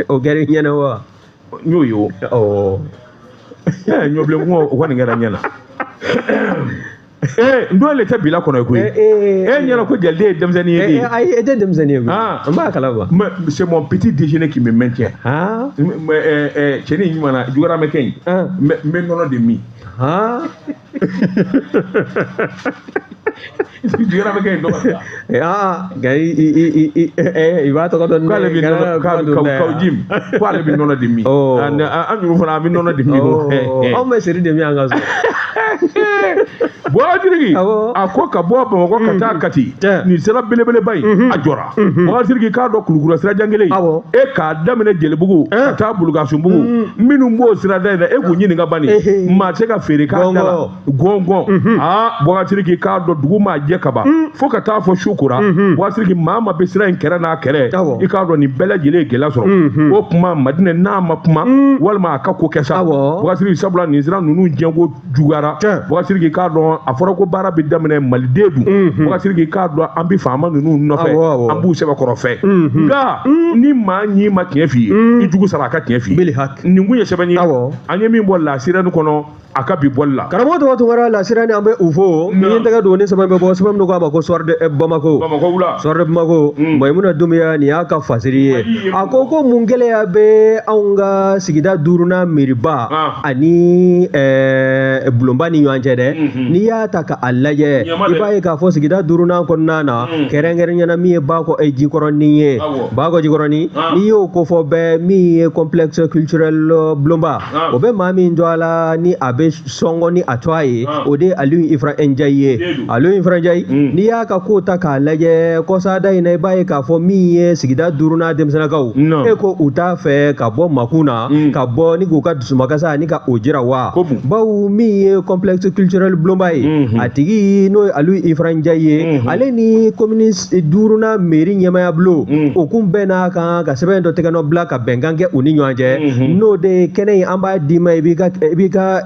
O kɛra i ɲɛna wa? N y'o ye o. Ɲɔbilen kungo, o kɔni kɛra ɲɛna. N dɔw le tɛ bila kɔnɔ koyi. E ɲɛna ko Jaliden ye denmisɛnnin ye de. Ayi, e tɛ denmisɛnnin ye koyi. N b'a kalama. Mais c'est mon petit déjeuner qui me maintient. Cɛnin ɲuman na, jugara mɛ kɛ yen. N bɛ nɔnɔ de min. Jugara mɛ kɛ yen dɔgɔ. Nka i b'a tɔgɔ dɔn. K'ale bɛ nɔnɔ, kaw jim, k'ale bɛ nɔnɔ de min. An yɛrɛ fana, an bɛ nɔnɔ de min. Anw bɛ seri de min an ka so. Bubakari Sidiki, a ko ka bɔ Bamakɔ ka taa Kati, nin sira belebeleba in, a jɔra. Bubakari Sidiki k'a dɔn Kulukura sira jan kelen, e k'a daminɛ Jelibugu ka taa Bulukasunbugu, minnu b'o sirada in na, e k'u ɲininka bani, maa tɛ se ka feere k'a da la, gɔngɔn. Aa Bubakari Sidiki k'a dɔn dugu maa jɛ kaban, fo ka taa fɔ su kora. Bubakari Sidiki, maa ma bɛ sira in kɛrɛ n'a kɛrɛ, i k'a dɔn nin bɛɛ lajɛlen ye gɛlɛya sɔrɔ. O kuma Madinɛ n'a ma kuma, walima a ka ko kɛ sa, Bubakari Sidiki, sabula nin sira ninnu diɲɛko juguyara. Bubakari Sidiki k'a dɔn a fɔra ko baara bɛ daminɛ Maliden dun, Bubakari Sidiki k'a dɔn an bɛ faama ninnu nɔfɛ, an b'u sɛbɛkɔrɔ fɛ. Nka ni maa ɲi ma tiɲɛ f'i ye, i jugu sara a ka tiɲɛ f'i ye. Nin kun ye sɛbɛn ye, an ye min bɔ La Sirène kɔnɔ. A ka bi bɔli la karamɔgɔ tɔgɔ Tunkara lasira ni an bɛ u fo ni n tɛgɛ don ni sɛbɛn bɛ bɔ sɛbɛn min ko a ma ko Soir de Bamako. Bamakɔ wula. Soir de Bamako, Mayimuna Dumbuya, nin y'a ka fasiri ye. A ko ko mun gɛlɛya bɛ anw ka sigida duurunan meriba ani bulonba ni ɲɔgɔn cɛ dɛ? N'i y'a ta ka a lajɛ, i b'a ye k'a fɔ sigida duurunan kɔnɔna na, kɛrɛnkɛrɛnnenya min ye Bakɔ Jikɔrɔni ye, Bakɔ Jikɔrɔni, n'i y'o kofɔ bɛɛ, min ye complexe culturel bulonba, o bɛ maa min jɔ a la ni a bɛ sɔngɔ ni a tɔgɔ ye, o de ye Aliyu Ifra Njayi ye. Aliyu Ifra Njayi, n'i y'a ka ko ta k'a lajɛ kɔsada in na, i b'a ye k'a fɔ min ye sigida duurunan denmisɛnninkaw, e ko u t'a fɛ ka bɔ makun na, ka bɔ ni k'u ka dusumakasa ni ka o jira wa, bawo min ye complexe culturel bulonba ye, a tigi n'o ye Aliyu Ifra Njayi ye, ale ni commune duurunan mairie ɲɛmaya bulon, o kun bɛn n'a kan ka sɛbɛn dɔ tɛgɛnɔ bila ka bɛnkan kɛ u ni ɲɔgɔn cɛ, n'o de ye kɛnɛ in an b'a d'i ma, i b'i ka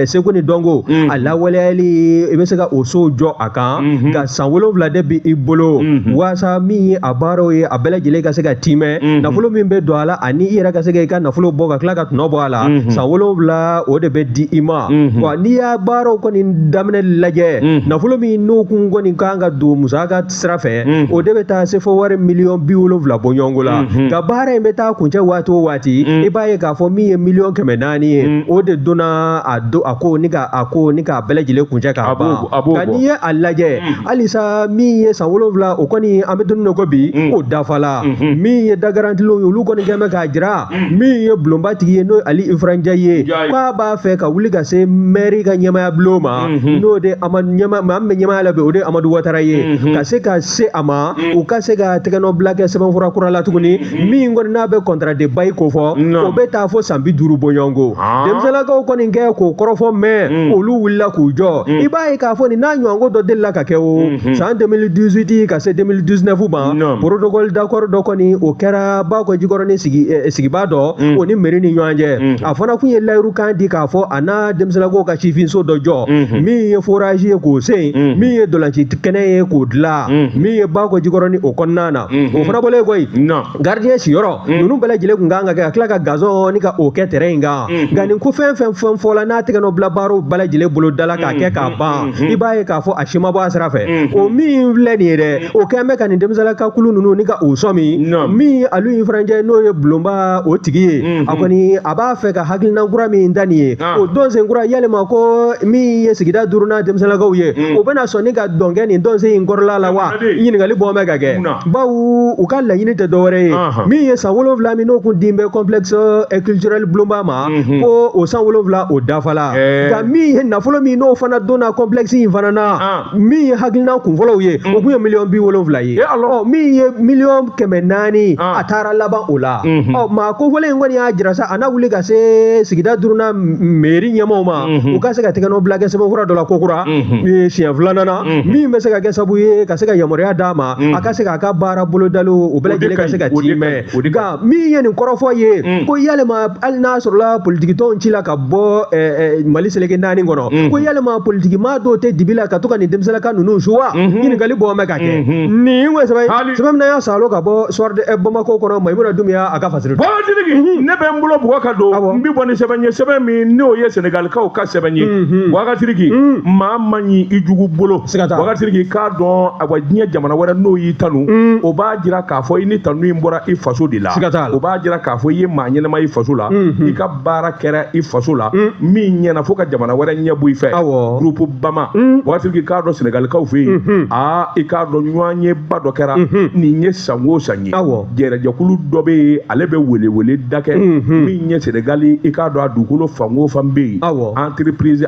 seko ni dɔnko a lawaleyali, i bɛ se ka o sow jɔ a kan, nka san 7 de bɛ i bolo waasa min ye a baaraw ye, a bɛɛ lajɛlen ka se ka timɛ, nafolo min bɛ don a la ani i yɛrɛ ka se ka i ka nafolo bɔ ka tila ka tɔnɔ bɔ a la, san 7 o de bɛ di i ma. Wa n'i y'a baaraw kɔni daminɛ lajɛ, nafolo min n'o kun kɔni kan ka don musaka sira fɛ, o de bɛ taa se fo wari miliyɔn 70 bɔɲɔgɔnko la. Nka baara in bɛ taa kuncɛ waati o waati, i b'a ye k'a fɔ min ye miliyɔn 400 ye, o de donna a do a ko ni ka a ko ni k'a bɛɛ lajɛlen kuncɛ k'a ban. Nka n'i ye a lajɛ halisa, min ye san 7 o kɔni, an bɛ don min na ko bi, o dafala. Min ye dagarantilenw ye, olu kɔni kɛn bɛ k'a jira min ye bulonba tigi ye, n'o ye Ali Ifra Njayi ye, k'a b'a fɛ ka wuli ka se mɛri ka ɲɛmaya bulon ma, n'o de Amadu ɲɛma, maa min bɛ ɲɛmaya la bi, o de ye Amadu Watara ye, ka se ka se a ma, u ka se ka tɛgɛnɔ bila kɛ sɛbɛnfura kura la tuguni, min kɔni n'a bɛ contrat de bail ko fɔ, o bɛ taa fo san 50 bɔɲɔgɔnko. Denmisɛnninlakaw kɔni kɛ k'o kɔrɔfɔ mɛn, olu wulila k'u jɔ. I b'a ye k'a fɔ nin n'a ɲɔgɔnko dɔ delila ka kɛ o san 2018 ka se 2019 ma, protocole d'accord dɔ kɔni o kɛra Bakɔ Jikɔrɔni sigibaa dɔ o ni mairie ni ɲɔgɔn cɛ. A fana kun ye layiru kan di k'a fɔ a n'a denmisɛnninlakaw ka sifinso dɔ jɔ, min ye forage ye k'o sen, min ye dolanci kɛnɛ ye k'o dilan, min ye Bakɔ Jikɔrɔni o kɔnɔna na. O fana bɔlen koyi, gardien siyɔrɔ ninnu bɛɛ lajɛlen kun kan ka kɛ, ka tila ka gazon ni ka o kɛ terrain in kan. Nka nin ko fɛn fɛn fɛn fɔla n'a tɛgɛ nɔ bila baaraw bɛɛ lajɛlen bolo da la k'a kɛ k'a ban, i b'a ye k'a fɔ a si ma bɔ a sira fɛ. O min filɛ nin ye dɛ, o kɛn bɛ ka nin denmisɛnninlaka kulu ninnu ni ka o sɔmi. Min ye Aliyu Ifra Njayi, n'o ye bulonba o tigi ye, a kɔni a b'a fɛ ka hakilina kura min da nin ye, o dɔnsen kura, yalima ko min ye sigida duurunan denmisɛnninlakaw ye, o bɛna sɔn ni ka dɔn kɛ nin dɔnsen in kɔrɔla la wa? Ɲininkali bɔ bɛ ka kɛ, bawo u ka laɲini tɛ dɔwɛrɛ ye, min ye san 7 min n'o kun din bɛ complexe culturel bulonba ma, ko o san 7 o dafala. Nka min ye nafolo min n'o fana donna complexe in fana na, min ye hakilina kunfɔlɔw ye, o kun ye miliyɔn 70 ye. Ɔ, min ye miliyɔn 400, a taara laban o la. Ɔ, maa kofɔlen in kɔni y'a jira sa, a n'a wuli ka se sigida duurunan mairie ɲɛmaaw ma, u ka se ka tɛgɛnɔ bila kɛ sɛbɛnfura dɔ la kokura siɲɛ filanan na, min bɛ se ka kɛ sababu ye ka se ka yamaruya d'a ma, a ka se k'a ka baara bolodaliw o bɛɛ lajɛlen ka se ka timɛ. Nka min ye nin kɔrɔfɔ ye, ko yalima hali n'a sɔrɔla politikitɔnw ci la ka bɔ Mali seleke naani kɔnɔ, ko yalima politikimaa dɔw tɛ dibi la ka to ka nin denmisɛnninlaka ninnu su wa? Ɲininkali bɔ bɛ ka kɛ. Nin ko sɛbɛn min y'a salo ka bɔ Soir de Bamako kɔnɔ, Mayimuna Dumbuya a ka fasiri. Sidiki, ne bɛ n bolo bugɔ ka don, n bɛ bɔ ni sɛbɛn ye, sɛbɛn min n'o ye Senegalikaw ka sɛbɛn ye. Boubacar Sidiki, maa man ɲi i jugu bolo. Boubacar Sidiki, k'a dɔn awa diɲɛ jamana wɛrɛ n'o y'i tanu, o b'a jira k'a fɔ i ni tanu in bɔra i faso de la. O b'a jira k'a fɔ i ye maa ɲɛnama i faso la, i ka baara kɛra i faso la min ɲɛna fo ka jamana wɛrɛ ɲɛ bɔ i fɛ. Groupe Bama, Boubacar Sidiki, k'a dɔn Senegalikaw fɛ yen, aa, i k'a dɔn ɲɔgɔnyeba dɔ kɛra nin ye san o san ye. Jɛrɛjɛkulu dɔ bɛ yen, ale bɛ welewele da kɛ min ye Senegali, i k'a dɔn a dugukolo fan o fan bɛ yen,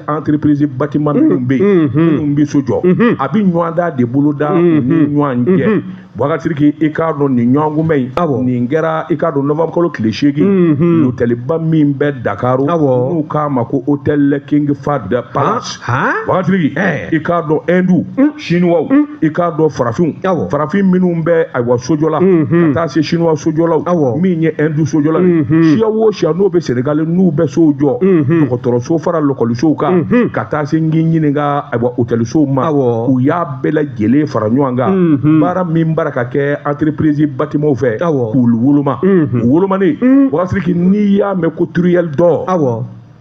entreprise bâtiment minnu bɛ yen, minnu bɛ so jɔ, a bɛ ɲɔgɔnda de boloda u ni ɲɔgɔn cɛ. Boubacar Sidiki, i k'a dɔn nin ɲɔgɔn kunbɛn in nin kɛra, i k'a dɔn novembre kalo tile 8, l'hôtelba min bɛ Dakar, n'u k'a ma ko hôtel King Fahd Palace. Boubacar Sidiki, i k'a dɔn Hindu, Chinois, i k'a dɔn farafinw, farafin minnu bɛ ayiwa sojɔ la, ka taa se Chinois sojɔlaw, min ye Hindu sojɔla ye, siya o siya n'o bɛ Senegal n'u bɛ sow jɔ, dɔgɔtɔrɔso fara lɔkɔlisow kan, ka taa se n k'i ɲininka ayiwa hôtelsow ma, u y'a bɛɛ lajɛlen fara ɲɔgɔn kan, baara min baara ka kɛ entreprise bâtiment fɛ k'u woloma, u wolomani. Boubacar Sidiki, n'i y'a mɛn ko truelle d'or,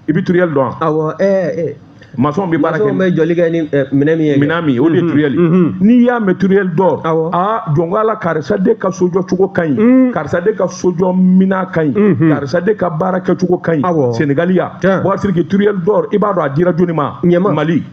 I bɛ truelle dɔn? Awɔ, ɛɛ. Maçon bɛ baara kɛ. Maçon bɛ jɔli kɛ ni minɛn min ye. Minɛn min, o de ye truelle ye. N'i y'a mɛn truelle d'or, aa, jɔn ko Ala, karisa de ka sojɔ cogo ka ɲi, karisa de ka sojɔ minɛn ka ɲi, karisa de ka baara kɛcogo ka ɲi. Sénégal yan, Boubacar Sidiki, truelle d'or, i b'a dɔn a dira jɔni ma? Ɲɛma. Mali.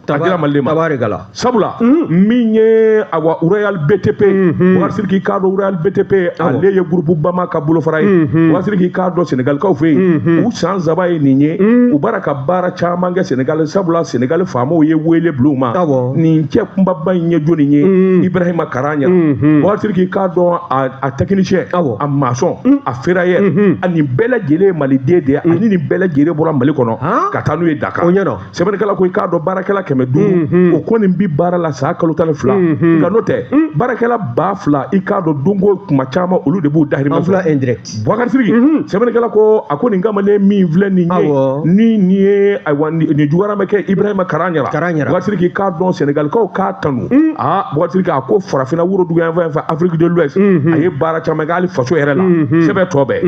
A dira Mali de ma. Tabarikala. Sabula min ye, awa, Royal BTP, Boubacar Sidiki, k'a dɔn Royal BTP, ale ye groupe Bama ka bolofara ye. Boubacar Sidiki, k'a dɔn Sénégalikaw fɛ yen, u san 3 ye nin ye, u b'ara ka baara caman kɛ Sénégal, sabula Sénégal faamaw ye wele bila u ma. Nin cɛ kunbaba in ye jɔnni ye? Ibrahima Karaɲara. Boubacar Sidiki, k'a dɔn a technicien, a maçon, a ferrailleur, a nin bɛɛ lajɛlen ye maliden de ye, ani nin bɛɛ lajɛlen bɔra Mali kɔnɔ ka taa n'u ye Dakar. Sɛbɛnnikɛla ko i k'a dɔn baarakɛla 500, o kɔni bi baara la san kalo 12. Nka n'o tɛ, baarakɛla 2000, i k'a dɔn donko kuma caman, olu de b'u dahirimɛ. Emploi indirect. Boubacar Sidiki, sɛbɛnnikɛla ko a ko nin kamalen min filɛ nin ye, ni nin ye, ayiwa, nin juguyara ma kɛ Ibrahima Karaɲara. Boubacar Sidiki, k'a dɔn Sénégalikaw k'a tanu. Aa, Boubacar Sidiki, a ko farafinna worodugu yan fan fɛ, Afrique de l'Ouest, a ye baara caman kɛ hali faso yɛrɛ la. Sɛbɛn tɔ bɛɛ.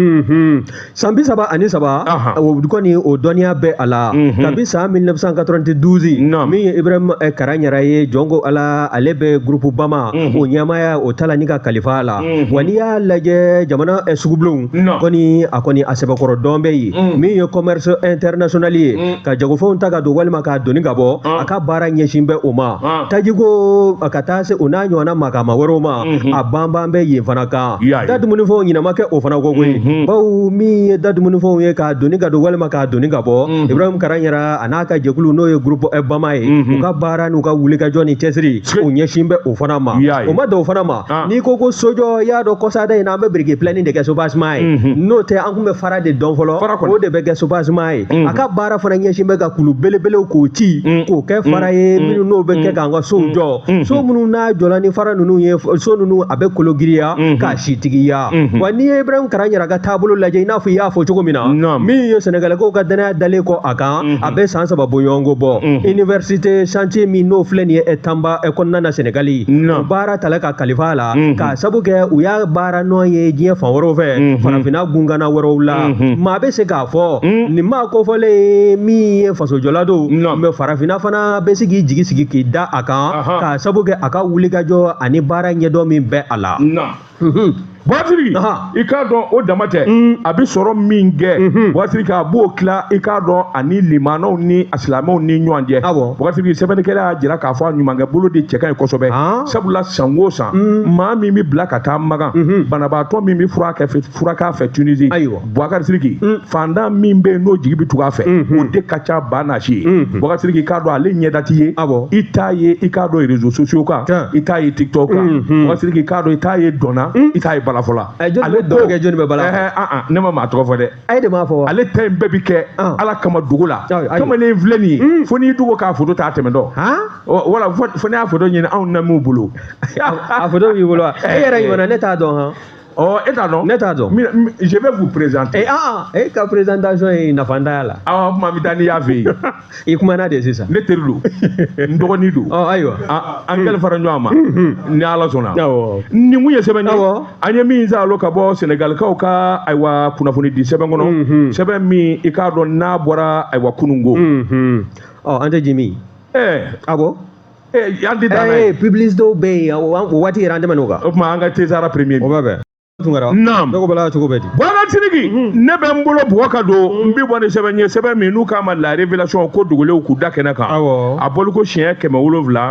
San 33, o kɔni, o dɔnniya bɛ a la kabi san 1992. Min ye Ibrahim Karaɲara ye, jɔn ko Ala, ale bɛ groupe Bama o ɲɛmaaya o ta la ni ka kalifa la. Wa n'i y'a lajɛ, jamana sugubulonw kɔni, a kɔni a sɛbɛkɔrɔ dɔn bɛ yen. Min ye commerce international ye, ka jagofɛnw ta ka don walima k'a doni ka bɔ, a ka baara ɲɛsin bɛ o ma. Tajiko ka taa se o n'a ɲɔgɔnna makama wɛrɛw ma, a banban bɛ yen fana kan. Da dumunifɛnw ɲinama kɛ o fana kɔ koyi, bawo min ye da dumunifɛnw ye, k'a doni ka don walima k'a doni ka bɔ, Ibrahim Karaɲara a n'a ka jɛkulu, n'o ye groupe Bama ye, u ka baara n'u ka wulikajɔ ni cɛsiri, o ɲɛsin bɛ o fana ma. O ma dan o fana ma. N'i ko ko sojɔ, i y'a dɔn kɔsada in na, an bɛ biriki pilani de kɛ soubassement ye. N'o tɛ, an kun bɛ fara de dɔn fɔlɔ, o de bɛ kɛ soubassement ye. A ka baara fana ɲɛsin bɛ ka kulu belebelew k'o ci k'o kɛ fara ye, minnu n'o bɛ kɛ k'an ka sow jɔ, so minnu n'a jɔla ni fara ninnu ye, so ninnu a bɛ kolo giriya k'a sitigiya. Wa n'i ye Ibrahim Karaɲara ka taabolo lajɛ, i n'a fɔ i y'a fɔ cogo min na, min ye Sɛnɛgalikaw ka danaya dalen kɔ a kan, a bɛ san 3 bɔɲɔgɔnko bɔ. Université chantier min n'o filɛ nin ye Tamba kɔnɔna na Sɛnɛgali, o baara tala ka kalifa a la, k'a sabu kɛ u y'a baara nɔ ye diɲɛ fan wɛrɛw fɛ, farafinna gungana wɛrɛw la. Maa bɛ se k'a fɔ nin maa kofɔlen min ye fasojɔla don, mɛ farafinna fana bɛ se k'i jigi sigi k'i da a kan, k'a sabu kɛ a ka wulikajɔ ani baara ɲɛdɔn min bɛ a la. Boubacar Sidiki, i k'a dɔn o dama tɛ, a bɛ sɔrɔ min kɛ, Boubacar Sidiki, a b'o tila, i k'a dɔn, ani limanaw ni a silamɛw ni ɲɔgɔn cɛ. Boubacar Sidiki, sɛbɛnnikɛla y'a jira k'a fɔ a ɲumankɛ bolo de cɛ ka ɲi kosɛbɛ, sabula san o san, maa min bɛ bila ka taa Makan, banabaatɔ min bɛ fura k'a fɛ Tunisie, Boubacar Sidiki, fantan min bɛ yen n'o jigi bɛ tugu a fɛ, o de ka ca ba n'a si ye. Boubacar Sidiki, k'a dɔn ale ɲɛda ti ye, i t'a ye, i k'a dɔn, réseaux sociaux kan, i t'a ye TikTok kan. Boubacar Sidiki, k'a dɔn i t'a ye dɔn na, i t'a ye balafɔ la. Ale dɔn kɛ jɔnni bɛ bala? Ne ma maa tɔgɔ fɔ dɛ. E de m'a fɔ wa? Ale ta in bɛɛ bi kɛ Ala kama dugu la. Kamalen filɛ nin ye, fo n'i dogo k'a photo t'a tɛmɛ dɔn. Wala fo n'i y'a photo ɲini anw na m'u bolo. A photo b'i bolo wa? E yɛrɛ ɲuman, ne t'a dɔn han. Oh, e t'a dɔn? Ne t'a dɔn. Je vais vous présenter. Eh, ah, e ka présentation ye nafa t'a la. Awɔ, kuma bɛ taa n'i y'a fɛ yen. I kumana de sisan. Ne teri don, n dɔgɔnin don. Ɔ, ayiwa. An kɛlen fara ɲɔgɔn ma ni Ala sɔnna. Nin kun ye sɛbɛn ye. An ye min salo ka bɔ Senegalikaw ka, ayiwa, kunnafoni di sɛbɛn kɔnɔ. Sɛbɛn min, i k'a dɔn, n'a bɔra, ayiwa, kununko. Ɔ, an tɛ ji min? Ɛɛ. Awɔ. An tɛ taa n'a ye. Publicité bɛ yen, o waati yɛrɛ an tɛmɛn'o kan. O tuma an ka Tezara premier. O bɛ bɛn. Tunkara. Naam. Ne ko bala cogo bɛ di? Boubacar Sidiki, ne bɛ n bolo bugɔ ka don, n bɛ bɔ ni sɛbɛn ye, sɛbɛn min n'u k'a ma La Révélation, ko dogolenw k'u da kɛnɛ kan. A bɔli ko siɲɛ 701.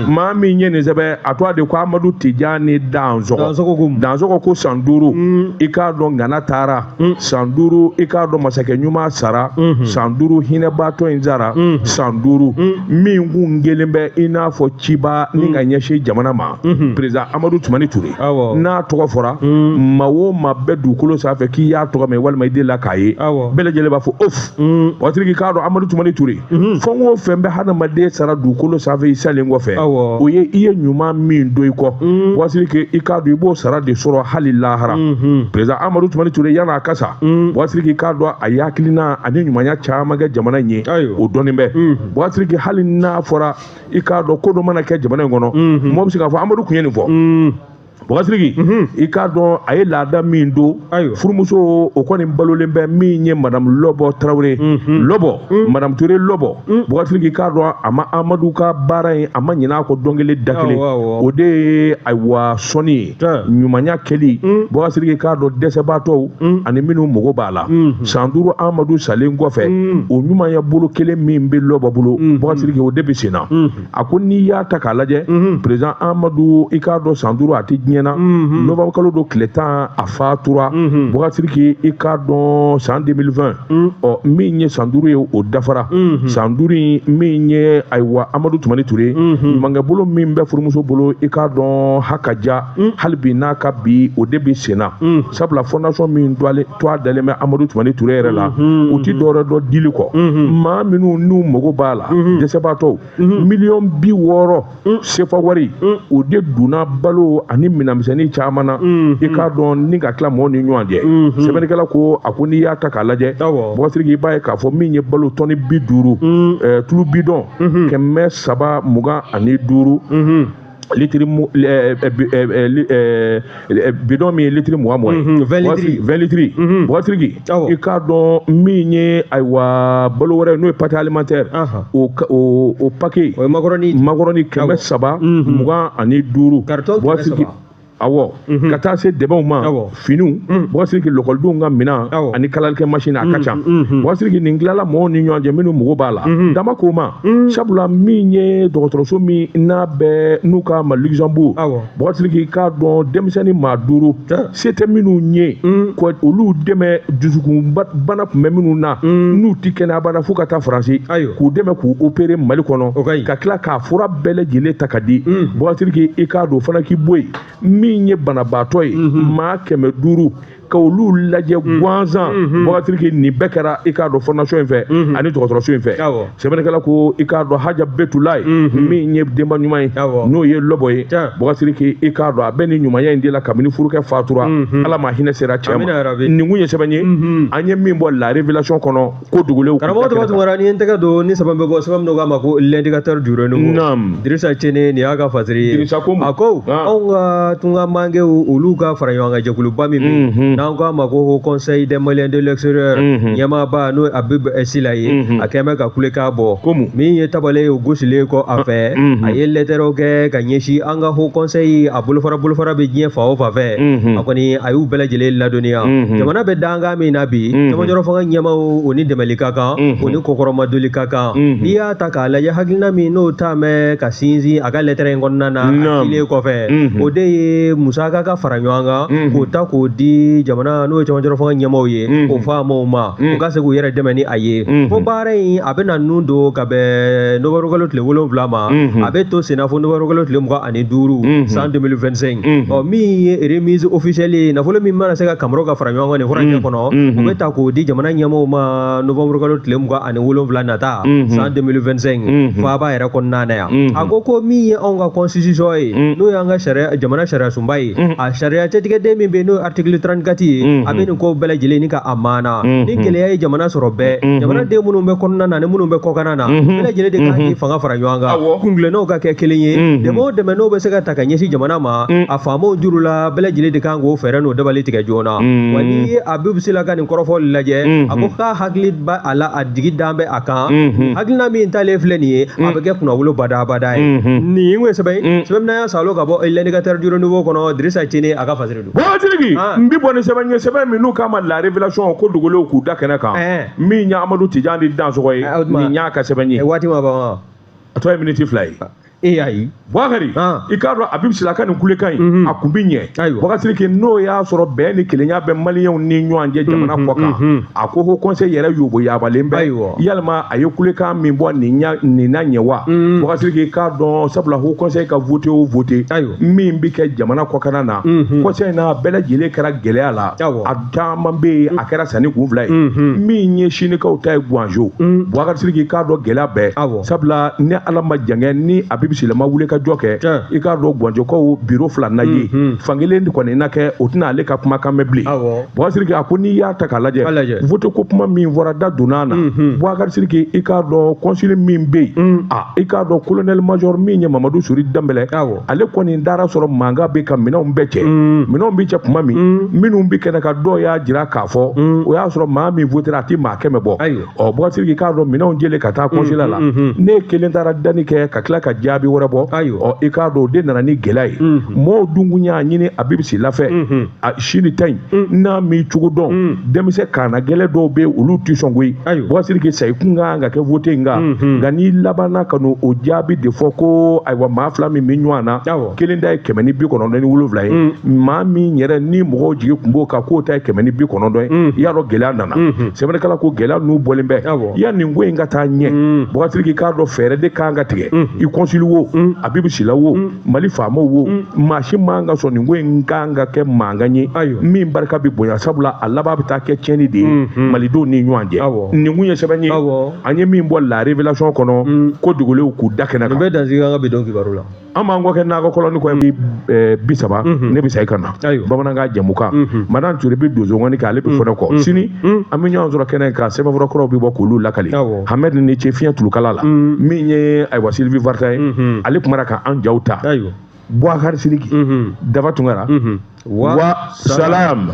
Maa min ye nin sɛbɛn, a tɔgɔ de ko Amadu Tijani Dansɔgɔ. Dansɔgɔ ko mun? Dansɔgɔ ko san 5, i k'a dɔn ŋana taara. San 5, i k'a dɔn masakɛ ɲuman sara. San 5, hinɛbaatɔ in sara. San 5, min kun kelen bɛ i n'a fɔ ciba ni ka ɲɛsin jamana ma. Président Amadu Tumani Ture. N'a tɔgɔ fɔra, maa o maa bɛ dugukolo sanfɛ k'i y'a tɔgɔ mɛn walima i delila k'a ye, bɛɛ lajɛlen b'a fɔ of. Waati k'a dɔn Amadu Tumani Ture, fɛn o fɛn bɛ hadamaden sara dugukolo sanfɛ i salen kɔfɛ, o ye i ye ɲuman min don i kɔ. Waati i k'a dɔn i b'o sara de sɔrɔ hali lahara. Président Amadu Tumani Ture, yan'a ka sa, waati k'a dɔn a ye hakilina ani ɲumanya caman kɛ jamana in ye, o dɔnnen bɛ. Waati hali n'a fɔra, i k'a dɔn, ko dɔ mana kɛ jamana in kɔnɔ, mɔgɔ bɛ se k'a fɔ Amadu tun ye nin fɔ. Boubacar Sidiki, i k'a dɔn a ye laada min don furumuso o kɔni balolen bɛ min ye madame Lɔbɔ Tarawele, Lɔbɔ, madame Touré Lɔbɔ. Boubacar Sidiki, i k'a dɔn a ma Amadu ka baara in, a ma ɲinɛ a kɔ dɔn kelen da kelen. O de ye ayiwa sɔnni ye, ɲumanya kɛli. Boubacar Sidiki, i k'a dɔn dɛsɛbaatɔw ani minnu mago b'a la, san 5 Amadu salen kɔfɛ, o ɲumanya bolo kelen min bɛ Lɔbɔ bolo, Boubacar Sidiki, o de bɛ sen na. A ko n'i y'a ta k'a lajɛ, président Amadu, i k'a dɔn san 5 a tɛ diɲɛ na, novembre kalo don tile 10 a fatura. Boubacar Sidiki, i k'a dɔn san 2020, ɔ min ye san 5 ye, o dafara. San 5 in min ye ayiwa Amadu Tumani Ture, ɲumankɛ bolo min bɛ furumuso bolo, i k'a dɔn ha ka ja hali bi n'a ka bi, o de bɛ sen na. Sabula fondation min tɔgɔ dalen bɛ Amadu Tumani Ture yɛrɛ la, o ti dɔwɛrɛ dɔn dili kɔ maa minnu n'u mago b'a la, dɛsɛbaatɔw. 60 miliyɔn sefa wari, o de donna balo ani minɛnmisɛnnin caman na, i k'a dɔn ni ka tila mɔgɔw ni ɲɔgɔn cɛ. Sɛbɛnnikɛla ko a ko n'i y'a ta k'a lajɛ, Boubacar Sidiki, i b'a ye k'a fɔ min ye balo tɔni 50, tulu bidɔn 325 litiri, bidɔn min ye litiri 20 20 ye, 20 litiri. 20 litiri. Boubacar Sidiki, i k'a dɔn min ye ayiwa balo wɛrɛ, n'o ye pâte alimentaire, o paquet, o ye makɔrɔni, makɔrɔni 325. Carton 300. Awɔ, ka taa se dɛmɛw ma, finiw, Boubacar Sidiki, lɔkɔlidenw ka minɛn ani kalalikɛ machine, a ka ca. Boubacar Sidiki, nin tilala mɔgɔw ni ɲɔgɔn cɛ minnu mago b'a la, dama k'o ma. Sabula min ye dɔgɔtɔrɔso min n'a bɛ n'u k'a ma Luxembourg, Boubacar Sidiki, k'a dɔn denmisɛnnin maa 5, se tɛ minnu ye, ka olu dɛmɛ, dusukun bana tun bɛ minnu na, n'u ti kɛnɛya bana f'u ka taa Faransi, k'u dɛmɛ k'u opérer Mali kɔnɔ, ka tila k'a fura bɛɛ lajɛlen ta ka di. Boubacar Sidiki, i k'a dɔn o fana k'i bɔ yen, min ye banabaatɔ ye, maa 500, ka olu lajɛ gansan. Boubacar Sidiki, nin bɛɛ kɛra, i k'a dɔn fondation in fɛ ani dɔgɔtɔrɔso in fɛ. Sɛbɛnnikɛla ko i k'a dɔn Haja Betulayi, min ye denba ɲuman ye, n'o ye Lɔbɔ ye, Boubacar Sidiki, i k'a dɔn a bɛ nin ɲumanya in de la kabini furukɛ fatura. Ala ma hinɛ sera cɛ ma. Nin kun ye sɛbɛn ye an ye min bɔ La Révélation kɔnɔ, ko dogolenw. Karamɔgɔ Tɔgɔ Tunkara, ni ye n tɛgɛ don ni sɛbɛn bɛ bɔ, sɛbɛn min k'a ma ko L'Indicateur du Renouveau. Dirisa Cene, nin y'a ka fasiri ye. Dirisa ko a ko anw ka tunga mankew, olu ka fara ɲɔgɔn kan jɛkuluba min bɛ yen n'an k'a ma ko Conseil des Maliens de l'extérieur, ɲɛmaaba n'o ye Habib Sila ye, a kɛn bɛ ka kulekan bɔ. Min ye tabale ye, o gosilen kɔ a fɛ, a ye lɛtɛrɛw kɛ ka ɲɛsin an ka Haut Conseil a bolofara bolofara bɛ diɲɛ fan o fan fɛ. A kɔni a y'u bɛɛ lajɛlen ladɔnniya jamana bɛ dankan min na bi, cɛmancɛrɔ fanga ɲɛmaw, o ni dɛmɛli ka kan, o ni kɔkɔrɔmadoli ka kan. N'i y'a ta k'a lajɛ, hakilina min n'o ta mɛn ka sinsin a ka lɛtɛrɛ in kɔnɔna na, a cilen kɔfɛ, o de ye musaka ka fara ɲɔgɔn kan k'o ta k'o di jamana n'o ye cɛmancɛrɔ fanga ɲɛmaw ye, o faamaw ma, u ka se k'u yɛrɛ dɛmɛ ni a ye. Ko baara in a bɛna nun don ka bɛn novembre kalo tile 7 ma, a bɛ to senna fo novembre kalo tile 25 san 2025. Ɔ min ye remise officielle ye, nafolo min mana se ka kamaro ka fara ɲɔgɔn kan nin furancɛ kɔnɔ, o bɛ ta k'o di jamana ɲɛmaw ma novembre kalo tile 27 nata san 2025 faaba yɛrɛ kɔnɔna na yan. A ko ko min ye anw ka constitution ye, n'o y'an ka sariya, jamana sariya sunba ye, a sariya cɛtigɛden min bɛ yen n'o ye article 34 ye, a bɛ nin ko bɛɛ lajɛlen ni ka a maana ni gɛlɛya ye jamana sɔrɔ bɛɛ, jamanaden minnu bɛ kɔnɔna na ni minnu bɛ kɔkanna na, bɛɛ lajɛlen de kan k'i fanga fara ɲɔgɔn kan, kuntilennaw ka kɛ kelen ye. Dɛmɛ o dɛmɛ n'o bɛ se ka ta ka ɲɛsin jamana ma, a faamaw juru la, bɛɛ lajɛlen de kan k'o fɛɛrɛ n'o dabali tigɛ joona. Wa n'i ye Habib Sila ka nin kɔrɔfɔ lajɛ, a ko k'a hakili b'a a la, a jigi dan bɛ a kan, hakilina min talen filɛ nin ye, a bɛ kɛ kunnawolo badabada ye. Nin ye sɛbɛn ye, sɛbɛn min n'an y'a salo ka bɔ L'Indicateur du Renouveau kɔnɔ. Dirisa Cene a ka fasiri don. Boubacar Sidiki, n bi bɔ ni sɛbɛn ye, sɛbɛn min n'u k'a ma La Révélation, ko dogolenw k'u da kɛnɛ kan, min ye Amadu Tijani Dansɔgɔ ye, nin y'a ka sɛbɛn ye. Waati ma ban wa? A tɔ ye miniti 2 ye. E ayi. Boubacar, i k'a dɔn Habib Sila ka nin kulekan in, a kun bi ɲɛ. Boubacar Sidiki, n'o y'a sɔrɔ bɛn ni kelenya bɛ maliyɛnw ni ɲɔgɔn cɛ jamana kɔ kan, a ko ko conseil yɛrɛ yobo yabalen bɛ, yalima a ye kulekan min bɔ nin na ɲɛ wa? Boubacar Sidiki, i k'a dɔn sabula haut conseil ka voté o voté min bɛ kɛ jamana kɔkanna na, conseil n'a bɛɛ lajɛlen kɛra gɛlɛya la, a caman bɛ yen a kɛra sanni kun fila ye. Min ye sinikaw ta ye Guangzhou, Boubacar Sidiki, i k'a dɔn gɛlɛya bɛɛ, sabula ni Ala ma jankɛ ni Habib Habib Sila ma wuli ka jɔ kɛ, i k'a dɔn Guwanjɔkaw biro fila na ye fankelen kɔni na kɛ, o tɛna ale ka kumakan mɛn bilen. Bubakari Sidiki a ko n'i y'a ta k'a lajɛ, vote ko kuma min fɔra, da donna a na. Bubakari Sidiki, i k'a dɔn consigne min bɛ yen, a i k'a dɔn colonel major min ye Mamadu Sori Danbɛlɛ, ale kɔni taara sɔrɔ mankan bɛ ka minɛnw bɛɛ cɛ. Minɛnw bɛ cɛ kuma min, minnu bɛ kɛnɛ kan, dɔw y'a jira k'a fɔ o y'a sɔrɔ maa min votera a tɛ maa 100 bɔ. Ɔ Bubakari Sidiki, k'a dɔn minɛnw jɛlen ka taa consulat la, ne kelen taara danni kɛ ka tila ka jaabi wɛrɛ bɔ. Ɔ i k'a dɔn o de nana ni gɛlɛya ye. Mɔɔw dun kun y'a ɲini Habib Sila fɛ, a sini ta in n'a m'i cogo dɔn, denmisɛn kana gɛlɛn dɔw bɛ yen, olu tɛ sɔn koyi. Bubakari Sidiki, sayi kun kan ka kɛ vote in kan, nka n'i labanna ka n'o jaabi de fɔ ko ayiwa maa fila min bɛ ɲɔgɔn na, kelen ta ye 197 ye, maa min yɛrɛ ni mɔgɔw jigi kun b'o kan k'o ta ye 190 ye, i y'a dɔn gɛlɛya nana. Sɛbɛnnikɛla ko gɛlɛya n'u bɔlen bɛ yan, nin ko in ka taa ɲɛ. Bubakari Sidiki, k'a dɔn fɛɛrɛ de kan ka tigɛ, i consul wo, Habib Sila wo, Mali faamaw wo, maa si man ka sɔn nin ko in kan ka kɛ mankan ye min barika bɛ bonya, sabula a laban bɛ taa kɛ tiɲɛni de ye malidenw ni ɲɔgɔn cɛ. Nin kun ye sɛbɛn ye an ye min bɔ La Révélation kɔnɔ, ko dogolenw k'u da kɛnɛ kan. Nin bɛ dansigi an ka bi don kibaru la. An b'an kɔ kɛ nakɔ kɔlɔni kɔ 30, ne bɛ sa i ka na bamanankan jɛmukan. Madame Ture bɛ donso ŋɔni kɛ, ale bɛ fɔ ne kɔ. Sini an bɛ ɲɔgɔn sɔrɔ kɛnɛ kan, sɛbɛnfura kɔrɔw bɛ bɔ k'olu lakali. Hamɛd ni ce fiɲɛ tulukala la, min ye ayiwa Sylvie Varta ye, ale kumara ka an jaw ta. Bubakari Sidiki, Daba Tunkara, wa salam.